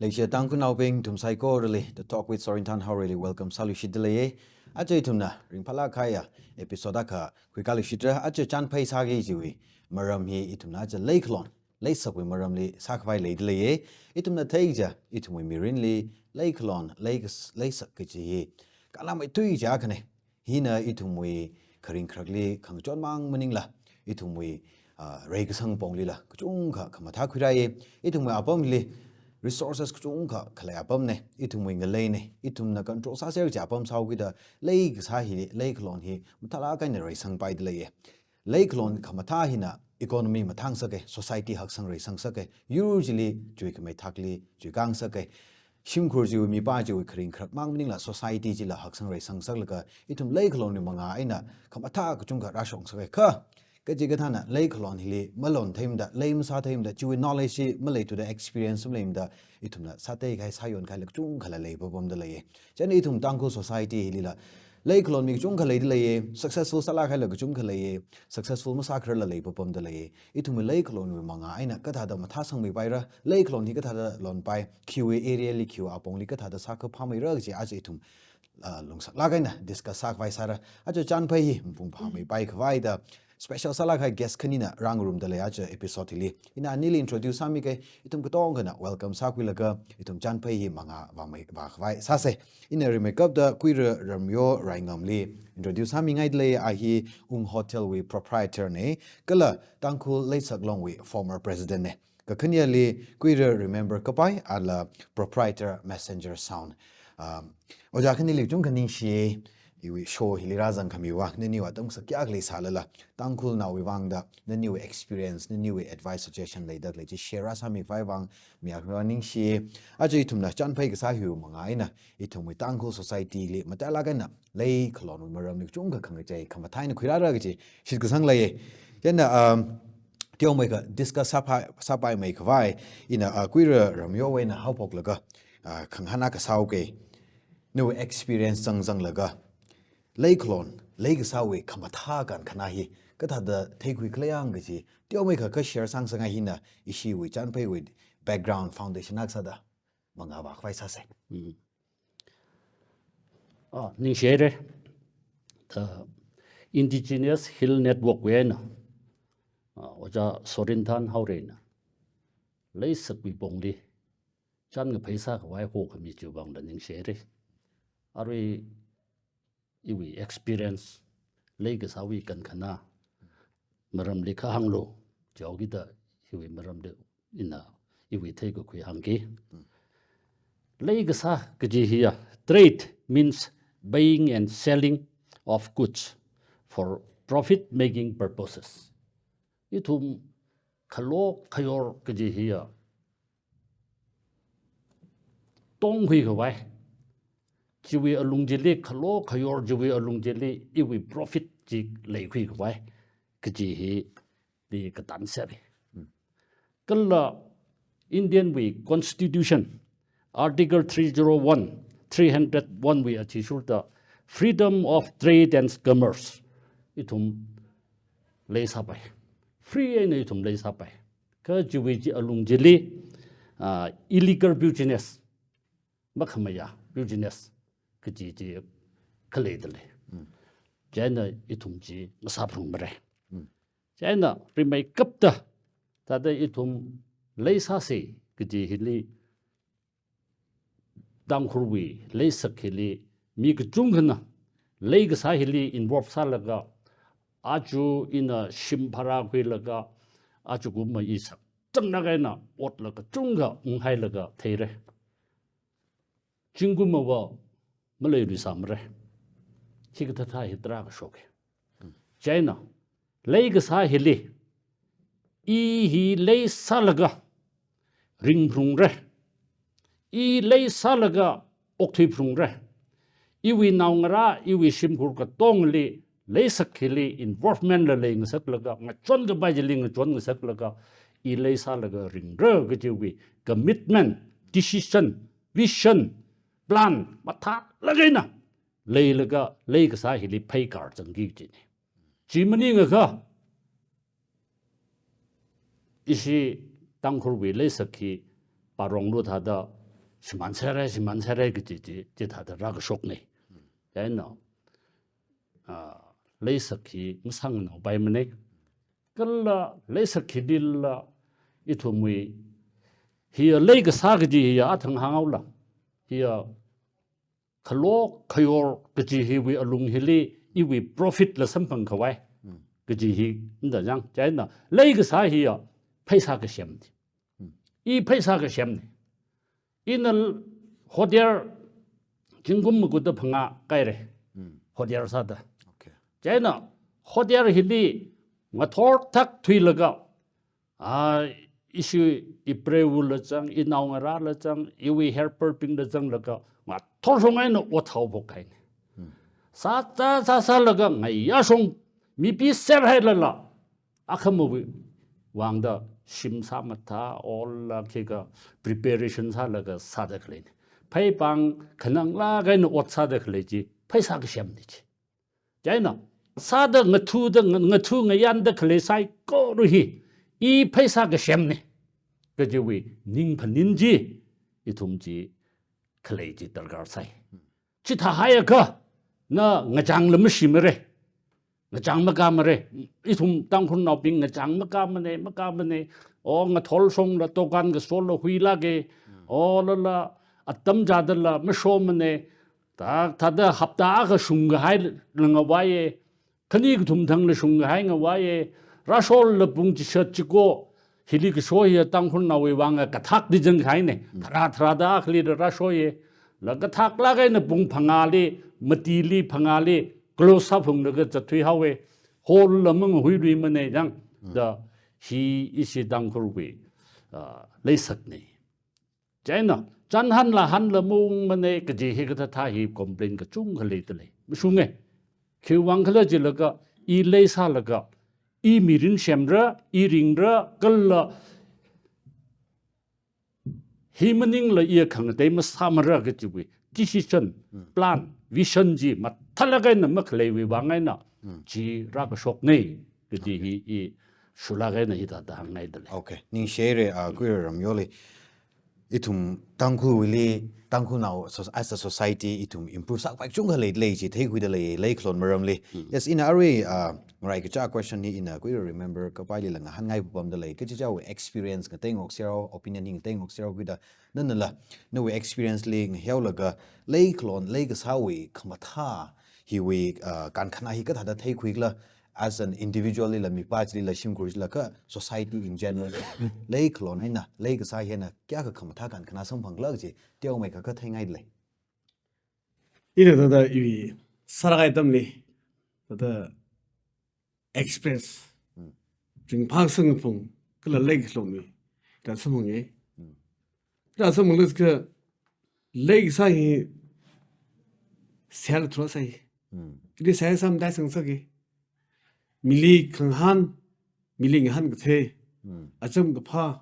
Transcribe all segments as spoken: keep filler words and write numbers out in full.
Leishiya Tangkhulnaobing, ithum saikorali The Talk with Sorinthan Haoreli welcome sāluishitda leiye. Aja ithumna ringphālāk kahaiya episode akha khuikāluishitra. Aja chānphai sāki kajiwui maram hi ithumna aja leikhalon, leisakwui maramli sākhavai leida leiye. Ithumna theichiakha, ithumwui mirinli leikhalon, leikas-, leisak kaji hi kanāmeithui chiakhane. Hina ithumwui kharing kharakli khangachon mang maningla, ithumwui, ah, reikasang ponglila kachungkha khamathā khuirāye. Ithumwui apamli resources kachungkha khalei apamne, ithumwui ngaleine, ithumna control sāser kaji apam sāhaokida, leikasā hi, leikhalon hi mathālāk eina reisangpaida leiye. Leikhalon khamathā hina economy mathāngasake, society haksang reisangasake, yur chili chuikhamei thakli chuikāngasake. Shimkhur chiwui mipā chiwui kharing kharak mang maningla society chila haksang reisangasaklaga, ithum leikhalonwui mangā eina khamathā kachungkha rāshokngasake. Kha kachikathāna leikhalon hili malon theimada, lei masā theimada, chiwui knowledge chi maleithuda, experience maleimada, ithumna sātei kahai, sāyon kahaila kachungkhala leipapamda leiye. Chieina ithum Tangkhul society hilila leikhalon mi kachungkha leida leiye, successful sālāk kahaila kachungkha leiye, successful masākhararla leipapamda leiye. Ithumwui leikhalonwui mangā eina kathāda mathāsangmipaira, leikhalon hi kathāda lonpai, khiwui area li, khiwui apongli kathāda sākaphāmeira kaji aja ithum, ah, lungsaklāk eina discuss sākhavai sāra. Aja chānphai hi mapung phāmeipai khavaida special sālāk kahai guest khanina rāngarumda lei aja episode hili. Ina anili introduce sāmike, ithum katongkhana welcome sākhuilaga, ithum chānphai hi mangā vāmei, vākhavai sāse. Ina rimeikapta Kuira Ramyo Raingamli introduce sāmingaida lei. A hi Ung Hotel wui proprietor ne, kala Tangkhul Leisak Longwui former president ne. Kakhaneli Kuira Remember Kapai, ala proprietor Messenger Sound. Um, ojā khanili kachungkha ningshiye, iwui show hili rāzangkhamiwui vang, naniwui atam kasā kayākha leisālala, Tangkhulnaowui vangda naniwui experience, naniwui advice, suggestion leida khalei chi share sāmikhavai vang, mi akha ningshiye. Aja ithumna chānphai kasā hiwui mangā eina, ithumwui Tangkhul society li matailāk eina leikhalonwui maramli kachungkha khangachei khamathā eina khuirāra kaji shitkasang leiye. Chieina, um, teomeikha discuss sāpai, sāpaimeikhavai, ina, ah, Kuira Ramyowui eina haophoklaga, ah, khangahān akha sāuke. Nawui experience zangzanglaga, leikhalon, leikasāwui khamathā kankhanā hi kathāda theikhui khala yang kaji, teomeikha kha share sāngasakngai, hina ishiwui chānphaiwui background, foundation akha sāda mangā vākhavai sāse. Mm. Ah, ningshihaire. The Indigenous Hill Network wui eina, ah, ojā Sorinthan Haorena leisakwui pongli chānkaphā sākhavai hokhami chiwui vangla ningshihaire. Arui iwui experience, leikasāwui kankhanā maramli kha hānglu, jihaokida iwui maramli ina iwui theikakhui hāngki. Leikasā kaji hiya, trade means buying and selling of goods for profit making purposes. Ithum khalo khayor kaji hiya, tongkhuikhavai, chiwui alung chili, khalo khayor chiwui alung chili iwui profit chi leikhuikhavai kaji hili katan sāre. Kala Indian wui Constitution, Article three zero one, three hundred one wui athishurda freedom of trade and commerce ithum leisāpai. Free eina ithum leisāpai. Kha chiwui chi alung chili, ah, illegal business, makhamayā business kaji chi khaleida lei. Mm. Chieina ithum chi ngasāphalungmara. Mm. Chieina rimeikapta, thāda ithum leisāse kaji hili, Tangkhulwui leisak hili mi kachungkhana leikasā hili involve sālaga, aja ina shim bhara khuilaga, aja kumma i sakchanglāk eina otla kachungkha unghailaga theira. Zingkumva maleiluisāmara. Hikathāthā hi tarākha shoka. Chieina leikasā hili, i hi leisālaga ringphalungra, i leisālaga okthuiphalungra, iwui naongarā, iwui shimkhur katongli leisak hili involvement la leingasaklaga, ngachonkapai chili ngachonngasaklaga, i leisālaga ringra kajiwui commitment, decision, vision, plan mathālāk eina leilaga leikasā hili pheikar zangki kajine. Chi maningakha, ishi Tangkhulwui leisak hi paronglu thāda shimān sāra, shimān sāra kaji chi, chithāda rākashokna. Chieina, ah, leisak hi masāngnaopaimana. Kala leisak hilila ithumwui, hiya leikasā kaji hiya athang hānghaola, hiya khalok khayor kaji hiwui alung hili iwui profit la samphang khavai kaji hi nda jang. Chieina leikasā hiya pheisā kasem ni. I pheisā kasemna. Ina l-, hotel zingkum makuda phangā kaira. Hotel sāda. Okay. Chieina hotel hili ngathor thak thuilaga, ah, ishi iprewui la zang, inaongarā la zang, iwui helper bing la zanglaga, ngathor shong eina ot sāhaophok kahaina. Sā, sā, sā, sālaga ngayā shong mipi serhailala, akhamawui vangda shim sāmathā, ot la khikha preparation sālaga sāda khaleina. Pheipāng khananglāk eina ot sāda khalei chi pheisā kasem ni chi. Chieina sāda ngathuda, nga-, ngathu ngayānda khalei saikora hi i pheisā kasemna kajiwui ningphaning chi ithum chi khalei chi darkar sai. Chithā haiakha na ngachāngla mashimara. Ngachāng makāmara. Ithum Tangkhulnaobing ngachāng makāmana, makāmana. O ngathor shongla dukan kasola huilāka. O lala atam chādala mashomana. Thā, thāda hapta akha shung kahaila ngavaiya. Khani kathum thangla shung kahai ngavaiya. Rāshola pung chishat chiko hili kasho hiya Tangkhulnaowui vang kathak di zang kahaina. Tharā tharāda akhali da rāshoya. La kathaklāk eina pung phangāli, matili phangāli close sāphunglaga zatthui haowa. Hall la mangahuiluimana jang. Da hi ishi Tangkhulwui, ah, leisakna. Chieina chānhanla hanla maungmana kaji hi kathāthā hi complain kachungkha leidalei. Mashunga. Khiwui vang khala jilaga, i leisālaga, i mirin semra, i ringra, kala hi maningla i khangatei masāmara kajiwui decision, plan, vision chi mathālāk eina makhaleiwui vang eina chi rākashokna kaji hi i shulāk eina hithāda hāngngaidalei. Okay, ningshihaira, ah, Kuira Ramyoli. Ithum Tangkhulwuili, Tangkhulnao so-, as a society, ithum improve sākapai kachungkha leidalei chi theikhuidalei, leikhalon maramli. Yes, ina arui, ah, ngarai kachā question hi ina Kuira remember kapailila ngahānngai pamdalei. Kachichāwui experience ngateingarok serao, opinion hi ngateingarok serao khuida, nanala, nawui experience li ngahiaolaga, leikhalon, leikasāwui khamathā hiwui, ah, kankhanā hi kathāda theikhuikhala, as an individual lila, mipā chilila, shimkhur chilila, kha society in general, leikhalon eina, leikasā hi eina kayākha khamathā kankhanā samphangkhala kaji teomeikha katheingaidalei. Ina thāda iwui sāra atamli, thāda express, ringphāsang phung, kala leikhalon mi, da samphanga. Da samphanglaga leikasā hi sel thura sai. Ili sel sam dai sangsaki. Mili khangahān, mili ngahānkathei, acham kaphā,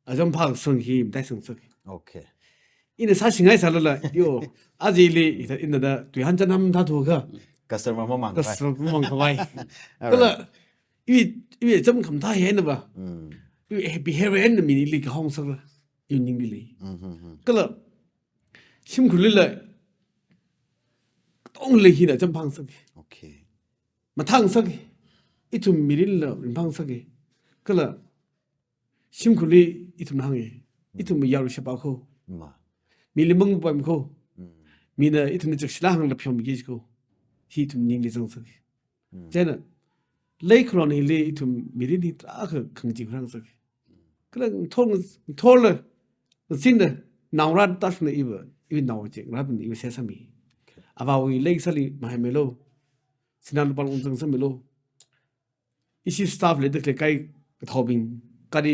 acham phākasang hi mataisang sāki. Okay. Ina sāshingai sālala, yo, ajili, ina da, tuihān chānhān mathāthuakha. Customer mamangkhavai. Customer mamangkhavai. Alright. Kala, iwui, iwui acham khamathā hina va. Mm. Iwui behavior hina mili kahong sāla. Iwui ningli. Mm-hmm. Kala, shimkhurlila, katongali hina acham phāsāki. Okay. Mathāsāki. Ithum mirinla ringphāsāki. Kala, shimkhurli ithum hāngi. Ithum yarui sheba kho. Ma. Mili mangpam kho. Mm. Mina ithum chakshila hāngla pheomiki kho. Hi ithum ningli zangsāki. Mm. Chieina, leikhalon hili ithum mirin hi tarākha khangachee khuirāsāki. Kala ngathor, ngathorla, ngasinna, naongarā tāshungna iva, iva nao chi, ngarābingna iva seisāmi. Okay. Avāwui leikasāli mahaimilo, sinā lupāli ungzangsāmilo. Ishi staff li tekle kai kathaobing, kali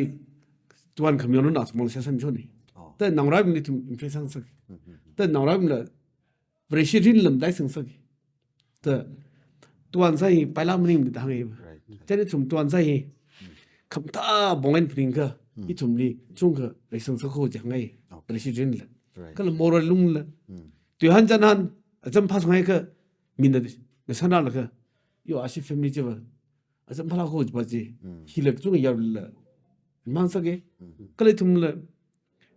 tuan khamyon na sumong sesam shoni. Oh. Ta naongarābingli ithum impress sāsāki. Mm-hmm. Ta naongarābingla Vareshi rinla mataisang sāki. Ta tuan sāhi paila maningmana da hāngi. Right, right. Chieina ithum tuan sāhi. Mm. Khamathā bong eina phaningakha, mm, ithumli chungkha reisang sākho jihāngai. Okay. Vareshi rinla. Right. Kala moral lungla. Mm. Tuihān chānhān, acham phāsanghaikha, mina ngasānlaga, yo, ashi family chiva, acham phālākho jiva chi, mm, hila kachungkha yaruila ringphāsāki. Mm. Kala ithumla,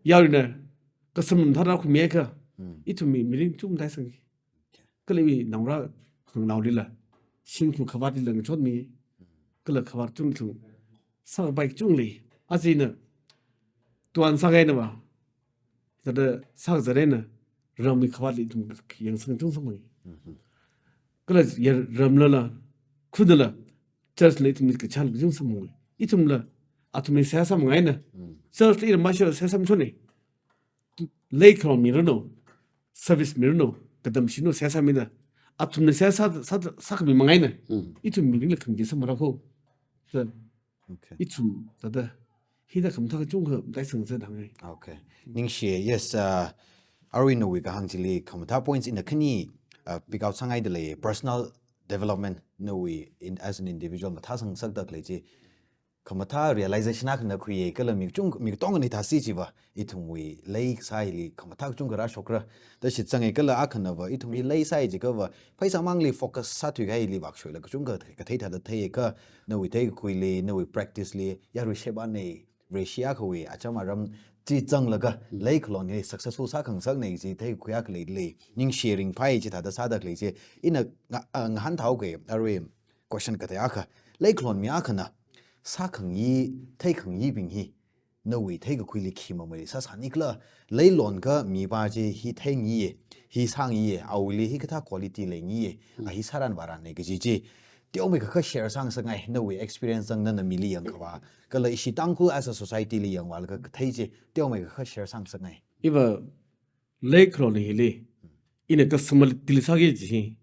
yaruina, Kasam mathāda khuimiakha, ithumwui mirin chungda sāngai. Kala iwui naongarā khanganaolila, shimkhur khavātlila ngachonmi. Kala khavāt chungthung sākapai chungli. Aja ina tuan sāngaina va, thāda sākazat eina, ramwui khavātli ithum yangsang chung sāmang. Kala ya ramlala, khunala, church la ithum kachāng chung sāmang. Ithumla, athumli seihā sāmang eina. Church li ithum masho seihā sāmachonne. Lei khalon miranu, service miranu, katam shinu seihā sāmida. Athumna seihā sā, sā, sākhami mang eina. Ithum mirinla khangachee sāmara ko. Sir. Okay. Ithum, thāda, hithāda khamathā kachungkha, dai sāngasā dang ai. Okay. Ningshi, yes, uh, arui nawui kahāng chili khamathā points ina khani, uh, pick out sāngaida lei, personal development, nawui in, as an individual, mathāsang ngasakda khalei chi. Khamathā realization akhana khuiya kala mi chung, mi katongana thāsi chiva, ithumwui lei sāli khamathā kachungkha rāshokra. Da shitsanga kala akhanava, ithumwui lei sā chiakhava, pheisā mangli focus sāthuikahaili vākashoila kachungkha kathei thāda theiakha, nawui theikakhuili, nawui practice li, yarui sheba nei, Vareshi akhawui acham aram chi zanglaga, lei khalon hi successful sākhangasakna chi theikakhui akha leili. Ningshi ringphai chithāda sāda khalei chi, ina nga, ah, ngahānthao kei, arui, question kathā akha. Lei khalon mi akhana, sākhangayi, theikhangayibing hi, nawui theikakhuili khi mamai sāsāni khala, lei lonakha mipa chi hi theingayi, hi sāngayi, awuili hikathā quality leingayi, a hi sāran vāranna kaji chi. Teomeikha share sāngasakngai, nawui experience zang nana mili yangkhavā, kala ishi Tangkhul as a society li yangvālaga kathei chi, teomeikha share sāngasakngai. Iva lei khalon hili, ina customer deal sāki kaji hi.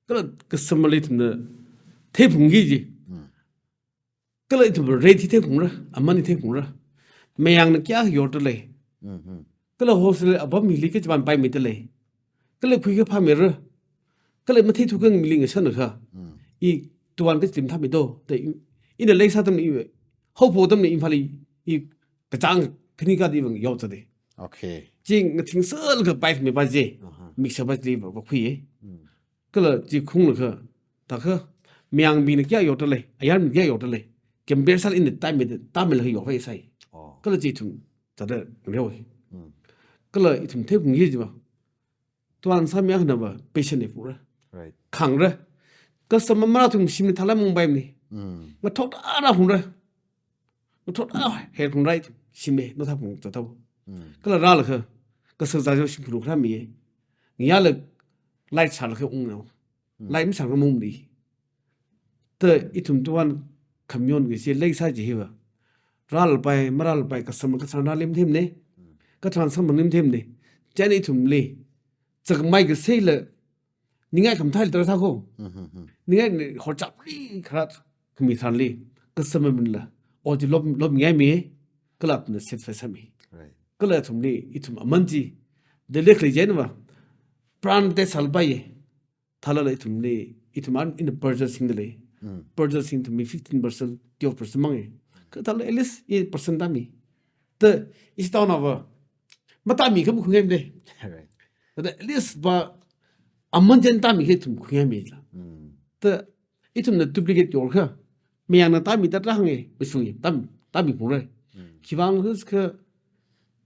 Kala customer li ithumna theiphungki kaji. Kala ithum rate hi theiphungra, aman hi theiphungra. Mayangna kayākha yorda lei. Kala wholesale apam hili kachipan paimeida lei. Kala khuikha phāmeira. Kala matheithu khangai mili ngashanakha. I tuan kachi mathāmeido. Da i, ina lei sā atamli i, haophok atamli Imphalli i kachāng khani kadi vang yaozatda. Okay. Chi ngathingserlaga paimeipa chi. Mixer pa chili va, vākhuiya. Kala chi khunglaga, thākha, mayangbingna kayā yorda lei, ayarmina kayā yorda lei. Compare sālala ina tāmei, tāmeilaga yorhai sai. Oh. Kala chi ithum, thāda reo. Kala ithum theiphungki kajiva. Tuan sāmi akhanava, patient leiphungra. Right. Khangra. Customer mara ithum shimli thala mungpaimana. Ngathok ara phungra. Ngathok ara, her phungra ithum, shimli, no tha phung, tha tha. Kala rālaga, kasā zājo shim phuru kharā mi. Ngayāla, light sālaga ungnao. Light masālaga mungli. Ta ithum tuan khamyon kaji lei sā chi hiva. Rālapai, marālapai, customer katharan rāli matheimana. Katharan samphangli matheimana. Chieina ithumli, chakmai kaseila, ningai khamathāli tara sāko. Ningai ni horchapli kharā khami tharanli, customer minla. Ot chi lop, lopngaimi, kala apna satisfy sāmi. Right. Kala ithumli, ithum aman chi, da lek lei chieina va, brand test sālapaiya. Thalala ithumli, ithum an ina purchasing da lei. Purchasing ithumwui fifteen percent, twelve percent mangya. Kha thalala at least eight percent tāmi. Ta, ishi taona va, matāmi kha makhuingaimada. Right. Thāda at least va, aman chieina tāmi kha ithum khuingaimi la. Ta, ithumna duplicate yorkha, mayangna tāmi tara hānga, mashunga, tam, tāmi phungra. Khiwuivang kha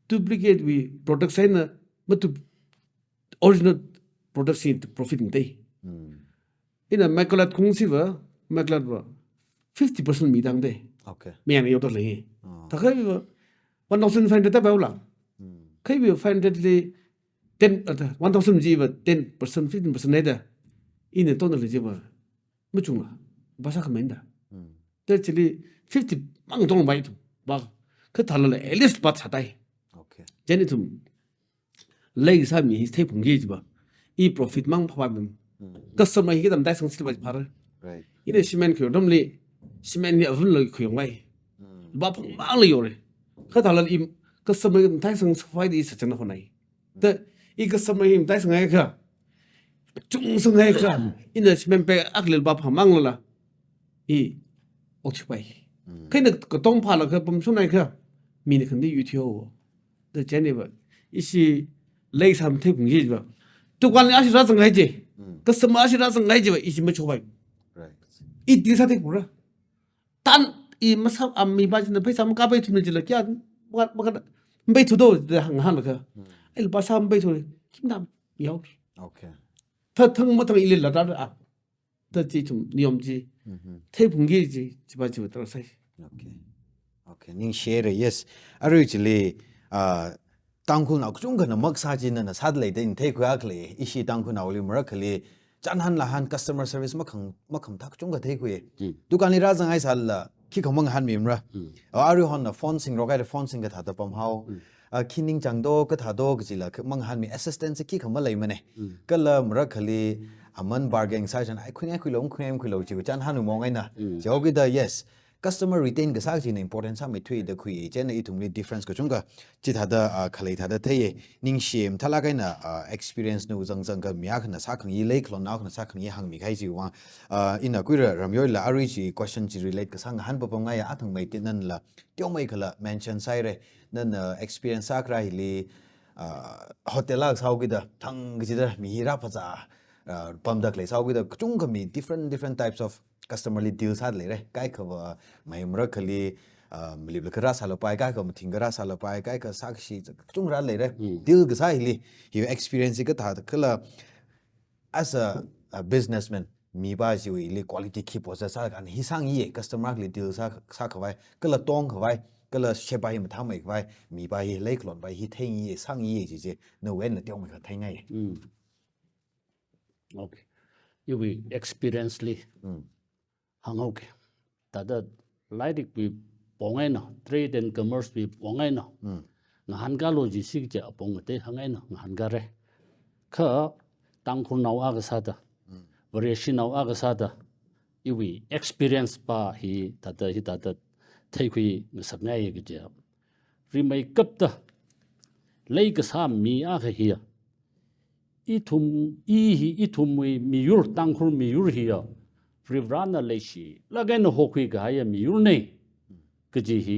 duplicate wui product sāhaina, matup original product chi profit ngatai. Ina Macleod khaung chiva, Macleod va fifty percent mi tangda. Okay. Mayang yorda lei. Thākha va one thousand five hundred tāpaola. Kha va five hundred li ten, uh, one thousand chiva ten percent, fifteen percent haida. Ina tongda lei chiva. Machungla. Ba sākhameinada. Ta chili fifty mang tongpai ithum. Ba. Kha thalala at least ba sātai. Okay. Chieina ithum lei sāmi hi theiphungki kajiva. I profit mang phāpai bing. Customer hi katam taisangsila phāra. Right. Ina cement khuiyo atamli, cement hi avunla khuiyo ngai. Ba phang mangla yore. Kha thalala i customer hi katam taisangsāpai da i sachangna honai. Ta i customer hi katam taisanghaiakha, chungsanghaiakha, ina cement bag akhali ba phang manglala, i okthuipai. Kha ina katong phālaga pamshonhaiakha, mina khangatei yuithuihaowa. Da chieina va, ishi lei sā matheiphungki kajiva. Dukan ashi rāzanghai chi. Customer ashi rāzanghai chiva, ishi machopai. Right. I deal sātheiphungra. Tan i masā, a, mipa china pheisā makapai thumna chila kayā, maka, maka, mapaithudo da hāng, hānglaga. Ele pasa mapaithu, himnam yao. Okay. Tha thang mathang ili lada a. Tha chi ithum niyom chi. Mhm. Theiphungki chi, chiva chiva tara sai. Okay. Okay, ningshire, yes. Arui chili, ah, Tangkhulnao kachungkhana maksā chi nana sāda leida ina theikhui akha lei, ishi Tangkhulnaoli marakhali, chānhan lāhan customer service makhang, makhamathā kachungkha theikhui. Hmm. Dukanli rāzanghai sālala, khikha mangahānmimara. Hmm. A, aruihonla phone singrok haida phone singkathāda pamhao. Hmm. A, khi ningchāngdo, kathādo, kajila kha mangahānmi assistance khikha maleimane. Hmm. Kala marakhali, aman bargain sāchan, ai, khuingai khuilo, khuingai khuilo, chiwui chānhanwui mong eina. Hmm. Chihaokida, yes. Customer retain kasā kajina important sāmeithui da khui, chieina ithumli difference kachungkha chithāda, ah, khalei thāda theiye. Ningshi mathālāk eina, ah, experience nawui zangzang kha mi akhana sākhangai, leikhalon akhana sākhangai hāngmikahai chiwui vang. Ah, ina kuira Ramyoila arui chi question chi relate kasā ngahān papam ngaiya, athang mei ti nanla teomeikhala mention sāhaire. Nana experience sākharā hili, ah, hotel akha sāhaokida, thang kachida mi hi rāphazā, ah, pamda khalei sāhaokida, kachungkha mi different, different types of customer li deal sāda leire. Kaikhava mei marakhali, ah, maliplakha rāsālapai, kaikha mathingkha rāsālapai, kaikha sākashi kachungkha rāda leire. Mm. Deal kasā hili, hi experience hi kathāda khala as a, a businessman, mipā chiwuili quality khi possess sākahai hi sāngayi, customer akhali deal sā, sākhavai, kala tongkhavai, kala sheba hi mathāmeikhavai, mipā hi leikhalonpā hi theingayi, sāngayi chi chi, nawui einala teomeikha theingai. Mm. Okay. Iwui experience li. Mm. Hānghaoke. Thāda lairikwui pong eina, trade and commerce wui pong eina. Mm. Ngahānkālu jisi kaja apong ngatei hāng eina ngahānkāre. Kha Tangkhulnao akha sāda, mm, Vareshinao akha sāda, iwui experience pā hi thāda, hithāda theikhui ngasakngai kaja. Rimeikapta, leikasā mi akha hiya, ithum, i hi ithumwui miyur, Tangkhul miyur hiya, Varivarana leishilāk eina hokhui kahaiya miyurne, kaji hi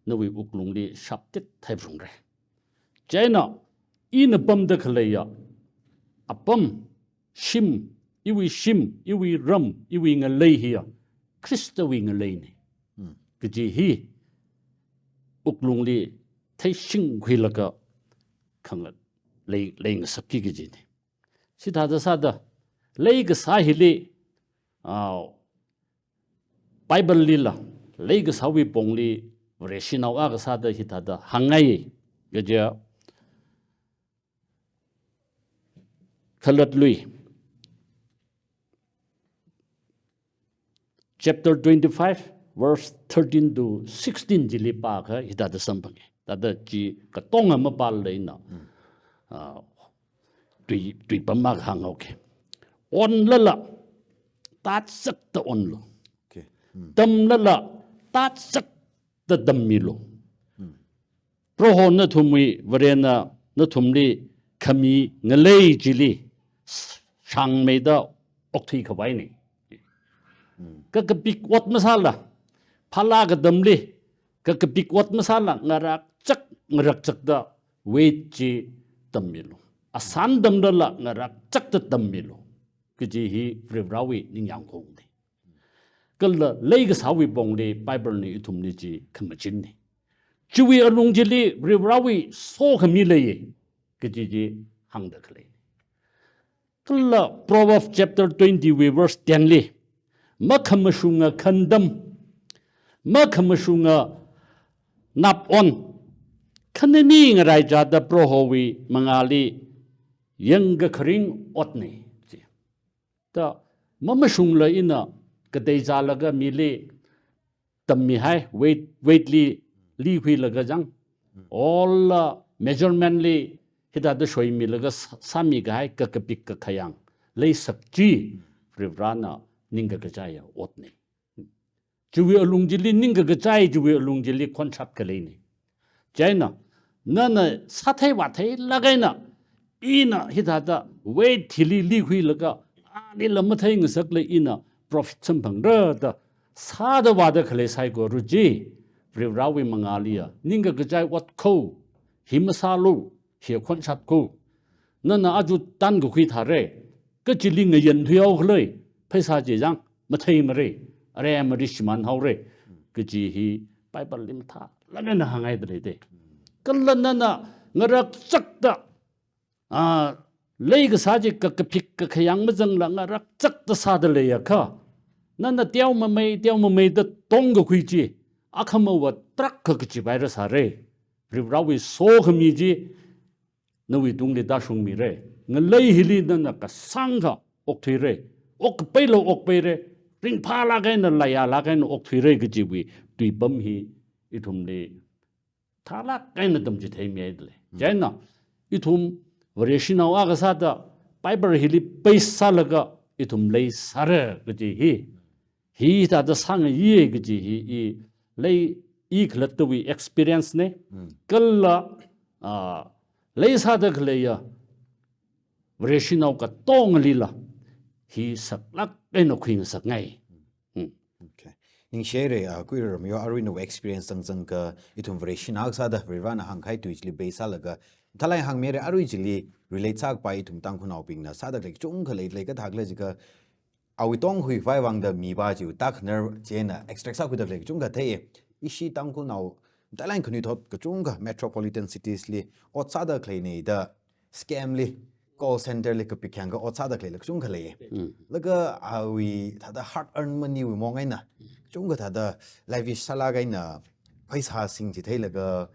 nawui wuklungli shaptit theiphalungre. Chieina, ina pamda khaleiya apam, shim, iwui shim, iwui ram, iwui ngalei hiya Khristawui ngaleine. Hmm. Kaji hi wuklungli theishingkhuilaga khangla lei, leingasakki kajine. Chithāda sāda, leikasā hili, ah, Bible lila, leikasāwui pongli, Vareshinao akha sāda hithāda hāngngai kaja, Khalatlui, chapter twenty-five, verse thirteen to sixteen chili pākha hithāda samphange. Thāda chi katonga mapālala ina, hmm, ah, tui, tuipam akha hānghaoke. Onlala, tatsakta onlu. Okay. Hmm. Tamlala, tatsakta tammilu. Hmm. Proho nathumwui Varena nathumli khami ngalei chili shāngmeida okthui khavaine. Hmm. Kakapik ot masāla, phalā katamli kakapik ot masāla, ngarakchak, ngarakchakta weight chi tammilu. Asān tamlala ngarakchakta tammilu. Kaji hi Varivarawui ningyāng kaungni. Kala leikasāwui pongli Bible na ithumli chi khamachinne. Chiwui alung chili Varivarawui sokhami leiye, kaji chi hāngda khalei. Kala Proverbs chapter twenty wui verse ten li, makhamashunga khantam, makhamashunga nap on, khanini ngaraichāda Prohowui mangāli yangkakharing otne. Chi. Thāda mamashungla ina katei zālaga mili tammihai, weight, weight li likhuilaga chang. All, uh, measurement li hithāda shoimilaga sā-, sāmikahai kakapik kakhayang leisak chi, Varivarana ningkakachaiya otne. Chiwui alung chili ningkakachai, chiwui alung chili khonshat khaleine. Chieina, nana sāthei vātheilāk eina, ina hithāda weight hili likhuilaga, alila matheingasakla ina profit samphangra da, sāda vāda khalei saikora chi, Varivarawui mangāliya ningkakachai ot kho, hi masālu, hi khonshat kho. Nana aja tankakhui thāre, kachili ngayan thuihao khalei, pheisā chi chang matheimare, aremari shimānhaore, kaji hi Bible li mathālāk eina hāngngaida leide. Kala nana ngarakchakta, ah, leikasā chi kakaphik kakhayang mazangla ngarakchakta sāda leiakha, nana teomamei, teomameida tongkakhui chi, akhamawa tarākha kachipaira sāra. Varivarāwui sokhami chi nawuitungli tāshungmira. Ngalei hili nana kasāngkha okthuira. Okkapaila okpaira. Ringphālāk eina, layālāk eina okthuira kajiwui tuipam hi ithumli thālāk eina tamchitheimihaida lei. Chieina ithum Vareshinao akha sāda Bible hili base sālaga ithum leisāra kaji hi, hithāda sāngaiya kaji hi i lei, i khalattawui experience na. Kala, ah, leisāda khaleiya Vareshinao katongalila hi saklāk eina khuingasakngai. Hmm. Okay. Ningshihaira, ah, Kuira Ramyo, arui nawui experience zangzangkha ithum Vareshinao akha sāda Varivarāna hāngkahai tui chili base sālaga, thalai hāngmira, arui chili relate sākapai ithum Tangkhulnaobingna sāda khalei kachungkha leilei, kathākhala jiakha awui tongkhuivai vangda mipā chiwui tākhanar chieina extract sākhuida khalei kachungkha thei. Ishi Tangkhulnao, thalai khanuithot kachungkha metropolitan cities li ot sāda khaleina da scam li, call center li kapik khayangkha ot sāda khaleila kachungkha lei. Laga awui thāda hard earned money wui mong eina, kachungkha thāda lavish sālāk eina pheisā singchitheilaga,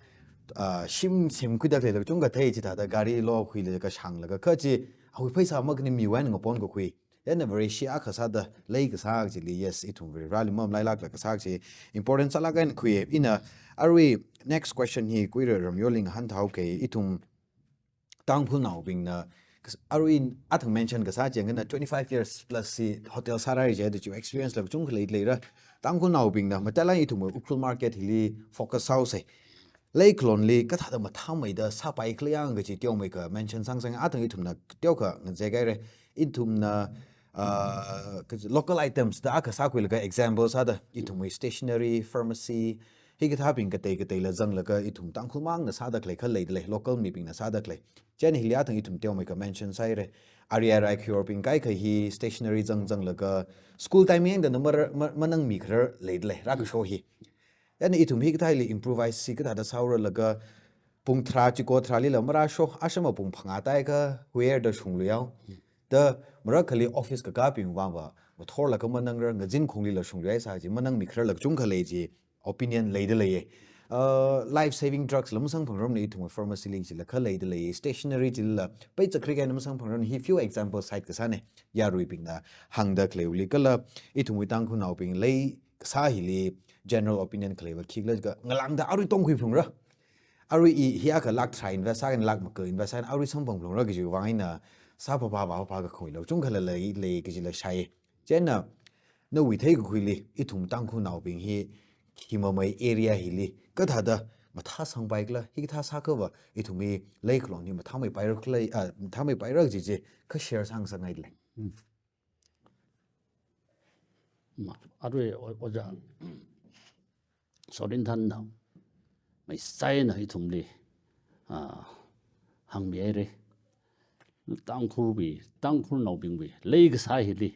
ah, shim semkhuida khaleilaga kachungkha thei. Chithāda gari lokhuilaga shānglaga kha chi, awui pheisā makhaning miwui eina ngaponkakhui. Chieina Vareshi akha sāda leikasā chili, yes, ithum Varivarāli mamalailākla kasā chi important sālāk eina khui. Ina arui next question hi Kuira Ramyoli ngahānthao kei, ithum Tangkhulnaobingna kas-, arui athang mention kasā chieina twenty-five years plus si hotel sārai jida chi experience la kachungkha leileira. Tangkhulnaobingna matailāk ithum Ukhrul market hili focus sāhaosa. Leikhalonli kathāda mathāmeida sāpaikhala yang kaji teomeikha mention sāngasakngai, athang ithumna teokha ngazekhaira. Ithumna, ah, kaji local items da akha sākhuilaga example sāda ithumwui stationery, pharmacy, hikathābing katei kateila zanglaga ithum Tangkhulmangna sāda khalei kha leida lei, local mibingna sāda khalei. Chieina hili athang ithum teomeikha mention sāhaira. Ari arai khuiyorbing kaikha hi stationery zangzanglaga school timing da na mar-, ma-, manangmikharar leida lei, rākasho hi. Chieina ithum hikathā hili improvise si kathāda sāhaoralaga pung tharā chiko tharālila marāsho, ashama pung phangā tāikha huihaida shungluihao. Da marakhali office kakābing vangva mathorlaga manangrar, ngazin khonglila shungluihai sā chi manangmikhararla kachungkha lei chi opinion leida leiya. Uh, life saving drugs la masangphangrarmana, ithum pharmacy li chila kha leida leiya, stationery chila peichakrik eina masangphangrarmana, hi few examples sāda kasāna, yaruibingna hāngda khaleiwuili. Kala ithumwui Tangkhulnaobing leikasā hili general opinion khaleiva khikhala jiakha, ngalāngda arui tongkhui phalungra. Arui i hi akha lakh tharā invest sākahai, lakh maka invest sākahai, arui samphang phalungra kajiwui vang eina sāphāphā vāphāphā kakhuilo, kachungkhala lei, lei kajila shāi. Chieina nawui theikakhuili ithum Tangkhulnaobing hi khi mamei area hili kathāda mathāsangpaikhala, hikathā sākhava ithumwui leikhalon hi mathāmeipairakhala, ah, mathāmeipairak kaji chi kha share sāngasakngaida lei. Hmm. Ma, arui o-, ojā Sorinthanna meisaina ithumli, ah, hāngmihaira. Tangkhulwui, Tangkhulnaobingwui leikasā hili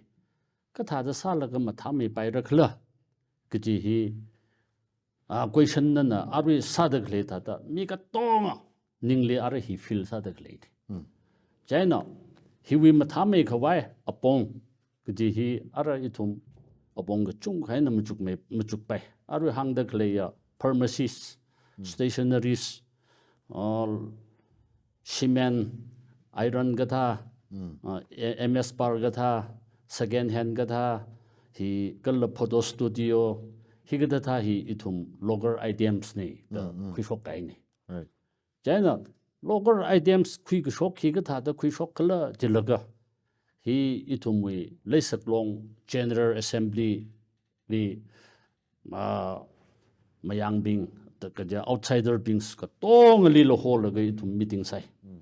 kathāda sālaga mathāmeipairakhala kaji hi, ah, question nana arui sāda khalei thāda mi katonga ningli arui hi feel sāda khalei. Hmm. Chieina hiwui mathāmeikhavai apong kaji hi arui ithum apong kachungkha eina machukmei, machukpai. Arui hāngda khaleiya pharmacies, hmm, stationaries, uh, cement, iron kathā, hmm, uh, A-, M S Power kathā, second hand kathā, hi kala photo studio, hikathā hi ithum local items na da, hmm, hmm, khuishokkahaina. Right. Chieina local items khuikashok hi kathāda khuishokkhala jilaga, hi ithumwui Leisaklong General Assembly li, ah, mayangbing, da kaja outsider bings katongali lahollaga ithum meeting sāi. Hmm.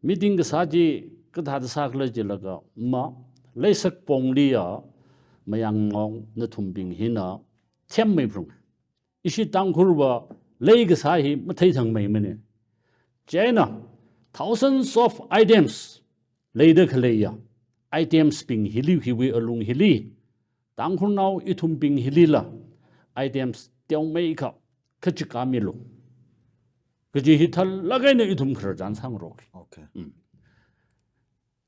Meeting kasā chi kathāda sākhala jilaga, ma, Leisak pongli ya mayangnaobing nathumbing hina themmei phalung. Ishi Tangkhulva leikasā hi matheithangmeimana. Chieina thousands of items leida khaleiya items bing hili, hiwui alung hili, Tangkhulnao ithumbing hilila items teomeikha kachika milu. Kaji hi thālāk eina ithum khararchan sāngarok. Okay. Mm.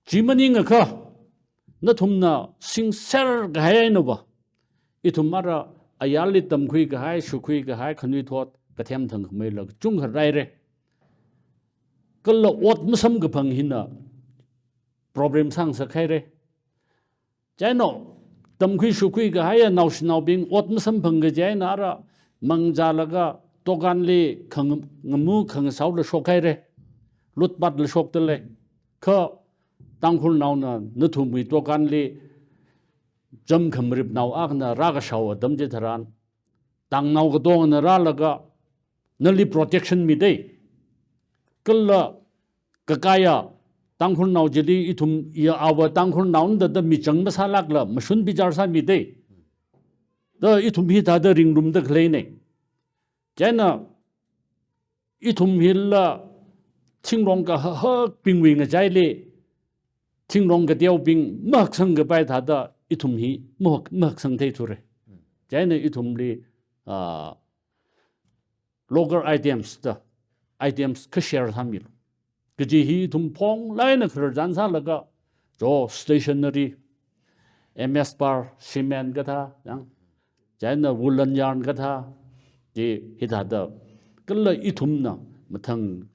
Chi maningakha, nathumna singser kahai einava, ithum ara ayarli tamkhui kahai, shukhui kahai, khanuithot, kathem thangkhameila kachungkha leira. Kala ot masamkaphang hina problem sāngasakhaira. Chieina, tamkhui shukhui kahaiya naoshinaobing ot masamphang kaji eina ara mangzālaga dukanli khang-, ngamu khangasaola shokhaira. Lutpatla shokdalei. Kha Tangkhulnaona nathumwui dukanli jamkhamaripnao akhana rākashao atam chitharan, tangnao katongana rālaga nali protection midei. Kala kakaya Tangkhulnao chili ithum ya awa Tangkhulnaona da, da michang masālākla mashun bichar sāmidei. Da ithum hithāda ringrumda khaleinei. Chieina ithum hila thingrong kahahakbingwui ngachaili thingrong kateobing mahaksang kapai thāda ithum hi mahak-, mahaksang theithura. Chieina ithumli, ah, local items da, items kha share sāmilu. Kaji hi ithum phonglāk eina khararchan sālaga, jo stationery, M S bar, cement kathā, yang, chieina woolen yarn kathā, chi hithāda. Kala ithumna mathang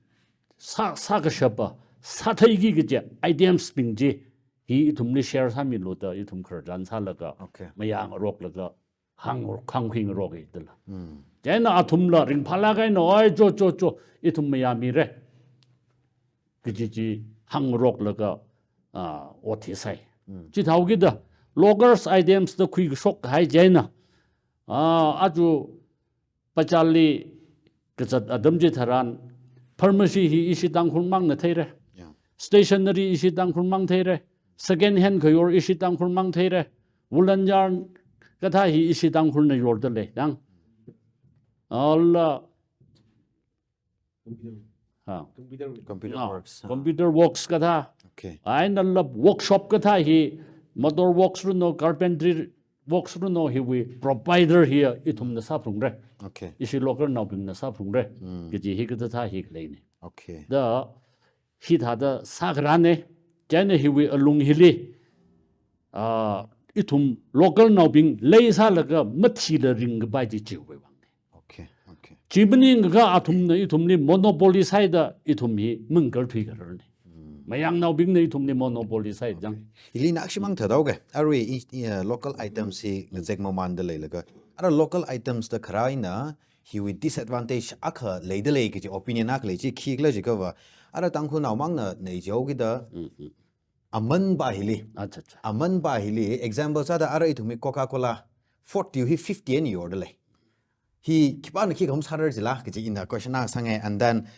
sā, sākashapa, sātheiki kaji items bing chi hi ithumli share sāmilu da ithum khararchan sālaga, okay, mayāngaroklaga, hāng, hāngkhuingaroka dala. Mm. Chieina athumla ringphālāk eina, oi, cho, cho, cho, ithum mayāmira kaji chi hāngngaroklaga, ah, ot hi sai. Mm. Chithāhaokida, local items da khuikashok kahai chieina, ah, aja bazarli kazat atam chitharan, pharmacy hi ishi Tangkhulmangna theira. Yeah. Stationery ishi Tangkhulmang theira. Second hand khayor ishi Tangkhulmang theira. Woolen yarn kathā hi ishi Tangkhulna yordalei, yang. Ala, ha. Computer, computer, ah, works, ha, computer works kathā. Okay. Einala workshop kathā hi, motor works runo, carpentry works runo hiwui provider hi ithumna sāphungra. Okay. Ishi localnaobingna sāphungra. Mm. Kaji hi kathāthā hi khaleinei. Okay. Da hithāda sākharānei, chieina hiwui alung hili, ah, ithum localnaobing leisālaga mathila ringkapai chi chiwui vāngnei. Okay, okay. Chi maningakha athumna ithumli monopoly sāhaida ithum hi mangarthui khararnei. Mm. Mayangnaobingna ithumli monopoly sāhai chang. Okay. Hili nakshiman thāda haoga, arui i, i, uh, local items hi ngazek mamanda leilaga, ara local items da kharā eina hiwui disadvantage akha leidalei kaji opinion akha lei chi khikhala jiakhava, ara Tangkhulnaomangna nei jihaokida, mm, mm, aman pa hili. Acha, acha. Aman pa hili, example sāda ara ithumwui Coca-Cola, forty hi fifty eina yordalei. Hi khipāna khi khamsārar jila, kaji ina question akha sāngai, and then,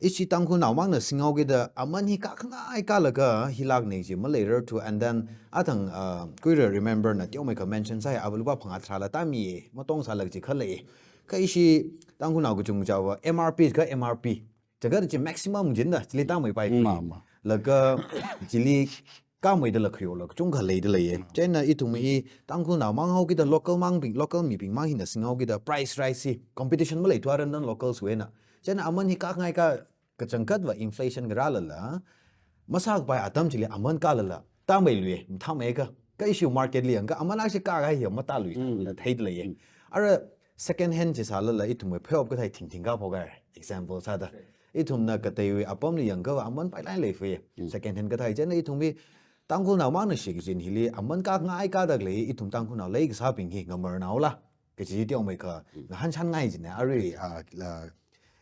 ishi Tangkhulnaomangna singhaokida, aman hi kākhangai kālaga, hilāk nei chi maleirarthu, and then, athang, uh, kuira remember na teomeikha mention sāhai, ava lupā phangā tharāla tāmiya, matongsālāk chi khalei. Kha ishi Tangkhulnao kachungkhava, M R P kha M R P. Changkhat chi maximum jin da, chili tāmeipai. Ma, ma. Laga chili kāmeida la khayola kachungkha leidalei ye. Chieina ithum hi Tangkhulnaomang haokida localmangbing, local mibingmang hina singhaokida price rise hi competition maleithu ara non-locals wui eina. Chieina aman hi kākhangai kā, kachangkhatva inflation karālala, masākapai atam chili aman kālala, tāmeiluiya, mathāmeiakha. Kha ishi market li yangakha aman akha chi kākahai hi matālui, mm, da theidalei ye. Mm. Ara second hand chi sālala ithumwui pheihop kathā thingthing kāphok kahai. Example sāda, ithumna kateiwui apamli yangakha aman pailāk lei fui. Mm. Second hand kathā chieina ithumwui Tangkhulnaomangna shikachin hili aman kākhangai kāda khalei ithum Tangkhulnao leikasābing hi ngamarnaola kaji teomeikha, mm, ngahānchānngai jina, arui, ah, la,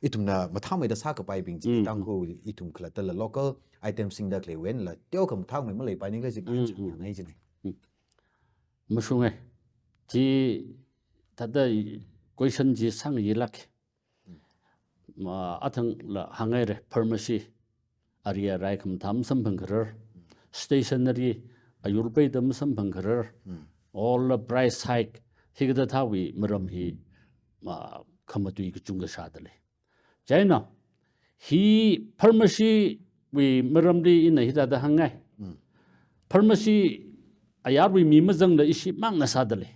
ithumna mathāmeida sākapaibing chi, mm, Tangkhul ithum khalattala local item singda khaleiwui einala teokha mathāmei maleipaini khala chi, mm, ngahānchānngai jina. Mm. Mashunga. Chi thāda question chi sāngayilāk. Mm. Ma, athangla hāngngaira, pharmacy, ari arai khamathā masamphang kharar, stationery, ayur peida masamphang kharar, mm, all the price hike, hikathāthāwui maram hi, ma, khamatui kachungkha shādalei. Chieina, hi pharmacy wui maramli ina hithāda hāngngai. Mm. Pharmacy ayarwui mi mazangla ishimangna sādalei.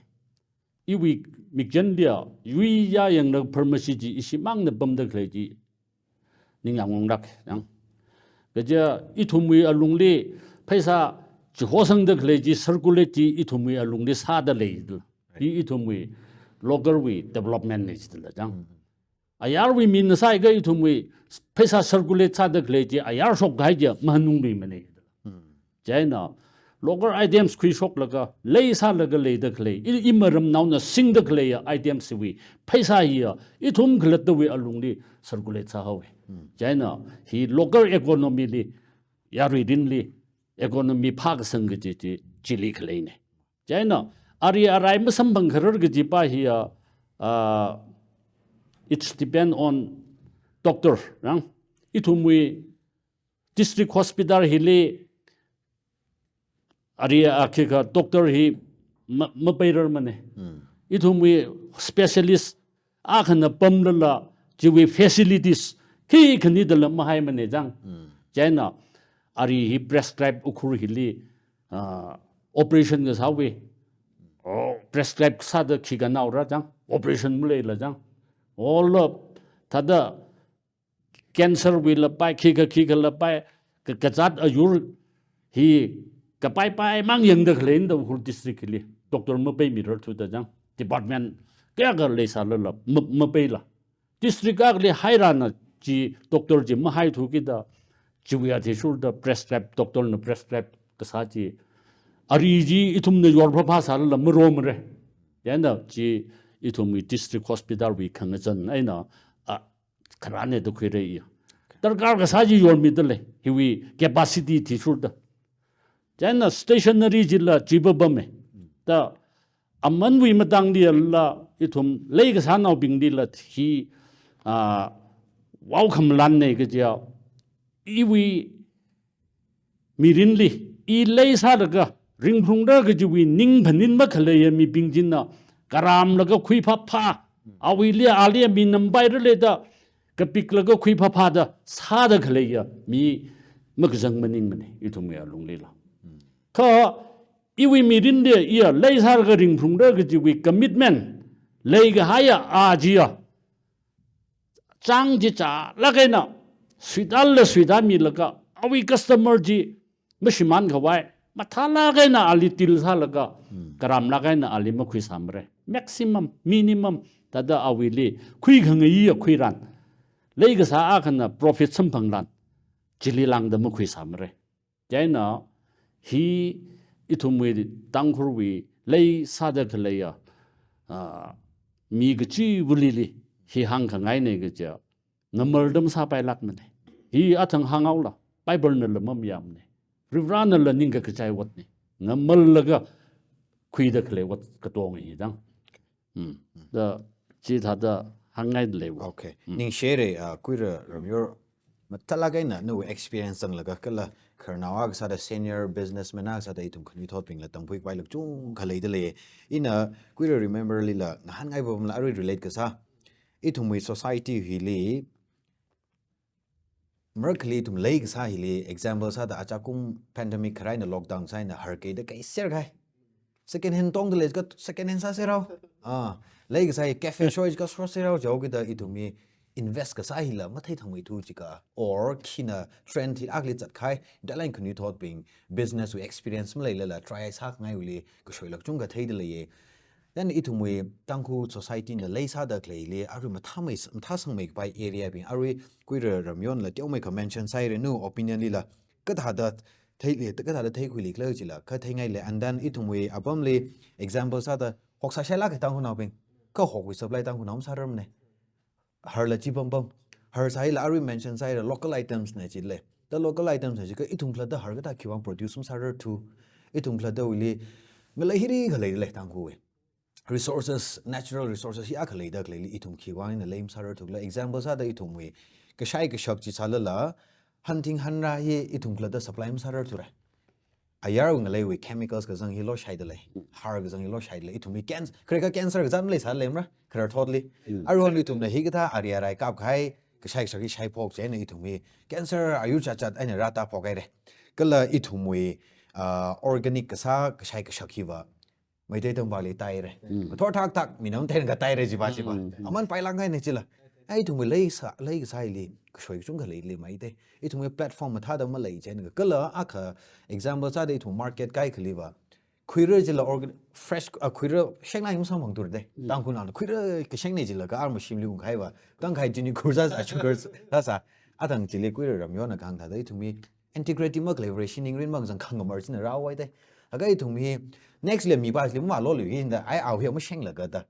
Iwui mikchanliya, yuiya yanglaga pharmacy chi ishimangna pamda khalei chi ningyāng unglāk, yang. Kaja ithumwui alungli pheisā chihosangda khalei chi circulate chi ithumwui alungli sāda lei. Hi ithumwui local wui development ne chitila, yang. Ayarwui mina sāakha ithumwui pheisā circulate sāda khalei chi ayar shokkahai chi mahanungluimane. Chieina local items khuishoklaga, lei sālaga leida khalei, i, iramnaona singda khalei items wui pheisā hiya ithum khalattawui alungli circulate sāhaowe. Chieina hi local economy li, yarui rinli, economy phākasang kaji chi, chili khaleine. Chieina ari arai masamphangkharar kaji pa hiya, ah, it's depend on doctor, rang. Ithumwui district hospital hili ari akhikha doctor hi ma-, mapeirarmane. Ithumwui specialist akhana pamlala, chiwui facilities khikhanidala mahaimane, chang. Chieina ari hi prescribe Ukhrul hili, ah, operation kasāwui, oh, prescribe sāda khikha naora, chang. Operation maleila, chang. Olo, thāda cancer wuila pai, khikha khikhala pai, ka, kazāt ayur hi kapai paimang yangda khalei eina Ukhrul district hili doctor mapeimirarthuda, chang. Department kayākha leisālala ma-, mapeila. District akhali hairana chi doctor chi mahaithu kida, chiwui athishurda prescribe, doctor na prescribe kasā chi, ari chi ithumna yorphaphā sālala maromare. Chieina chi ithumwui district hospital wui khangazan eina, ah, kharāne da khuirei iya. Darkar kasā chi yormidalei, hiwui capacity thishurda. Chieina stationery chila chipa pamme. Da amanwui matangli ala ithum lei kasānaobinglila hi, ah, vaokhamalanne kajiya. Iwui mirinli, i lei sālaga ringphungra kajiwui ning phaning makhaleiya mibing china karamlaga khuiphāphā, awuili ali minam pairale da kapiklaga khuiphāphāda sāda khaleiya mi makazang maningmane, ithumwui alunglila. Kha iwui mirinli iya lei sālaga ringphungra kajiwui commitment leikahaiya a chiya, chang chi chālāk eina suitala suitamilaga, awui customer chi mashimānkhavai mathālāk eina ali deal sālaga, karamlāk eina ali makhuisāmare. Maximum, minimum, thāda awuili khuikhangaiya khuiran, lei kasā akhana profit samphangran, chili lāngda makhuisāmare. Chieina hi ithumwui Tangkhulwui lei sāda khaleiya, ah, mi kachivali hi hāngkhangaine kajiya, ngamalda masāpailākmane. Hi athang hānghaola, Bible nala mamayāmane. Varivaranala ningkakachai otne. Ngamallaga khuida khalei ot katonga hi, chang. Hmm. Da chithāda hāngngaida leiwo. Okay. Ningshire, ah, Kuira Ramyor, mathālāk eina nawui experience zanglaga kala khararnao akha sāda senior businessman akha sāda ithum khanuithotbingla tamkhuikapai lāk chungkha leidalei. Ina Kuira Ramyorlila ngahānngaipa pamla arui relate kasā, ithumwui society hili marakhali ithum lei kasā hili, example sāda achakum pandemic kharā eina lockdown sāhaina harkeida kaiser kahai. Second hand tongda leikha second hand sāserrao. Ah, lei kasā hi cafe show kha shoserrao jihaokida ithumwui invest kasā hila matheithangmeithu jiakha, or khina trend hi akhali zatkahai, dalan khanuithotbing business wui experience maleilala try sākhangaiwuili kashoilāk chungkha theidaleiye. Then ithumwui Tangkhul society na lei sāda khaleili arui mathāmei, mathāsangmeikapai area bing, arui Kuira Ramyorla teomeikha mention sāhaire, nawui opinion lila kathāda theili, kathāda theikhuili khala chila, kha theingaile. And then ithumwui apamli example sāda hoksā shailāke Tangkhulnaobing, kha hokwui supply Tangkhulnao masārarmane. Harla chi pampam. Har sāhaila arui mention sāhaira local items ne chile. Da local items ne jiakha ithum khalatta har kathā khiwuivang produce masārarthu. Ithum khalattawuili ngalei hiri khalei le Tangkhulwui resources, natural resources hi akha leida khaleili ithum khiwuivang eina lei masārarthu khala. Example sāda ithumwui kashai kashak chi sālala, hanthing hanra hi ithum khalatta supply masārarthure. Ayarwui ngaleiwui chemicals kazang hi loshai dalei, har kazang hi loshai dalei, ithumwui canc-, khareka cancer kazat maleisāleimara, khararthotli. Aruihon ithumna hikathā ari arai kapkahai kashai kashak hi shaiphok chieina ithumwui cancer ayur chatzat eina rātāphok haire. Kala ithumwui, ah, organic kasā kashai kashak hiva Meitei Tangkhulli tāhaire. Mathor thakthak, minam tengkha tāhaire jiva jiva. Aman pailānghaine chila. Ai ithumwui leisā, leikasā hili kashoi kachungkha leili maite. Ithumwui platform mathāda malei chieina kala akha example sāda ithum market kaikhaliva, khuira chila organ-, fresh, ah, khuira shengna hi masamphangthura de. Mm. Tangkhulnaona khuira kashengnei chila ka ar machine li ungkahaiva, tangkhai chini khuisā, sugar sāsā. Athang chili khuira ramyona kahāng thāda ithumwui integrity makhalei Vareshi ningrin makazang khangamar china rāhaowa de. Laga ithumwui next li mipā chili mavālolu hi da, ai ao hi mashenglaga da.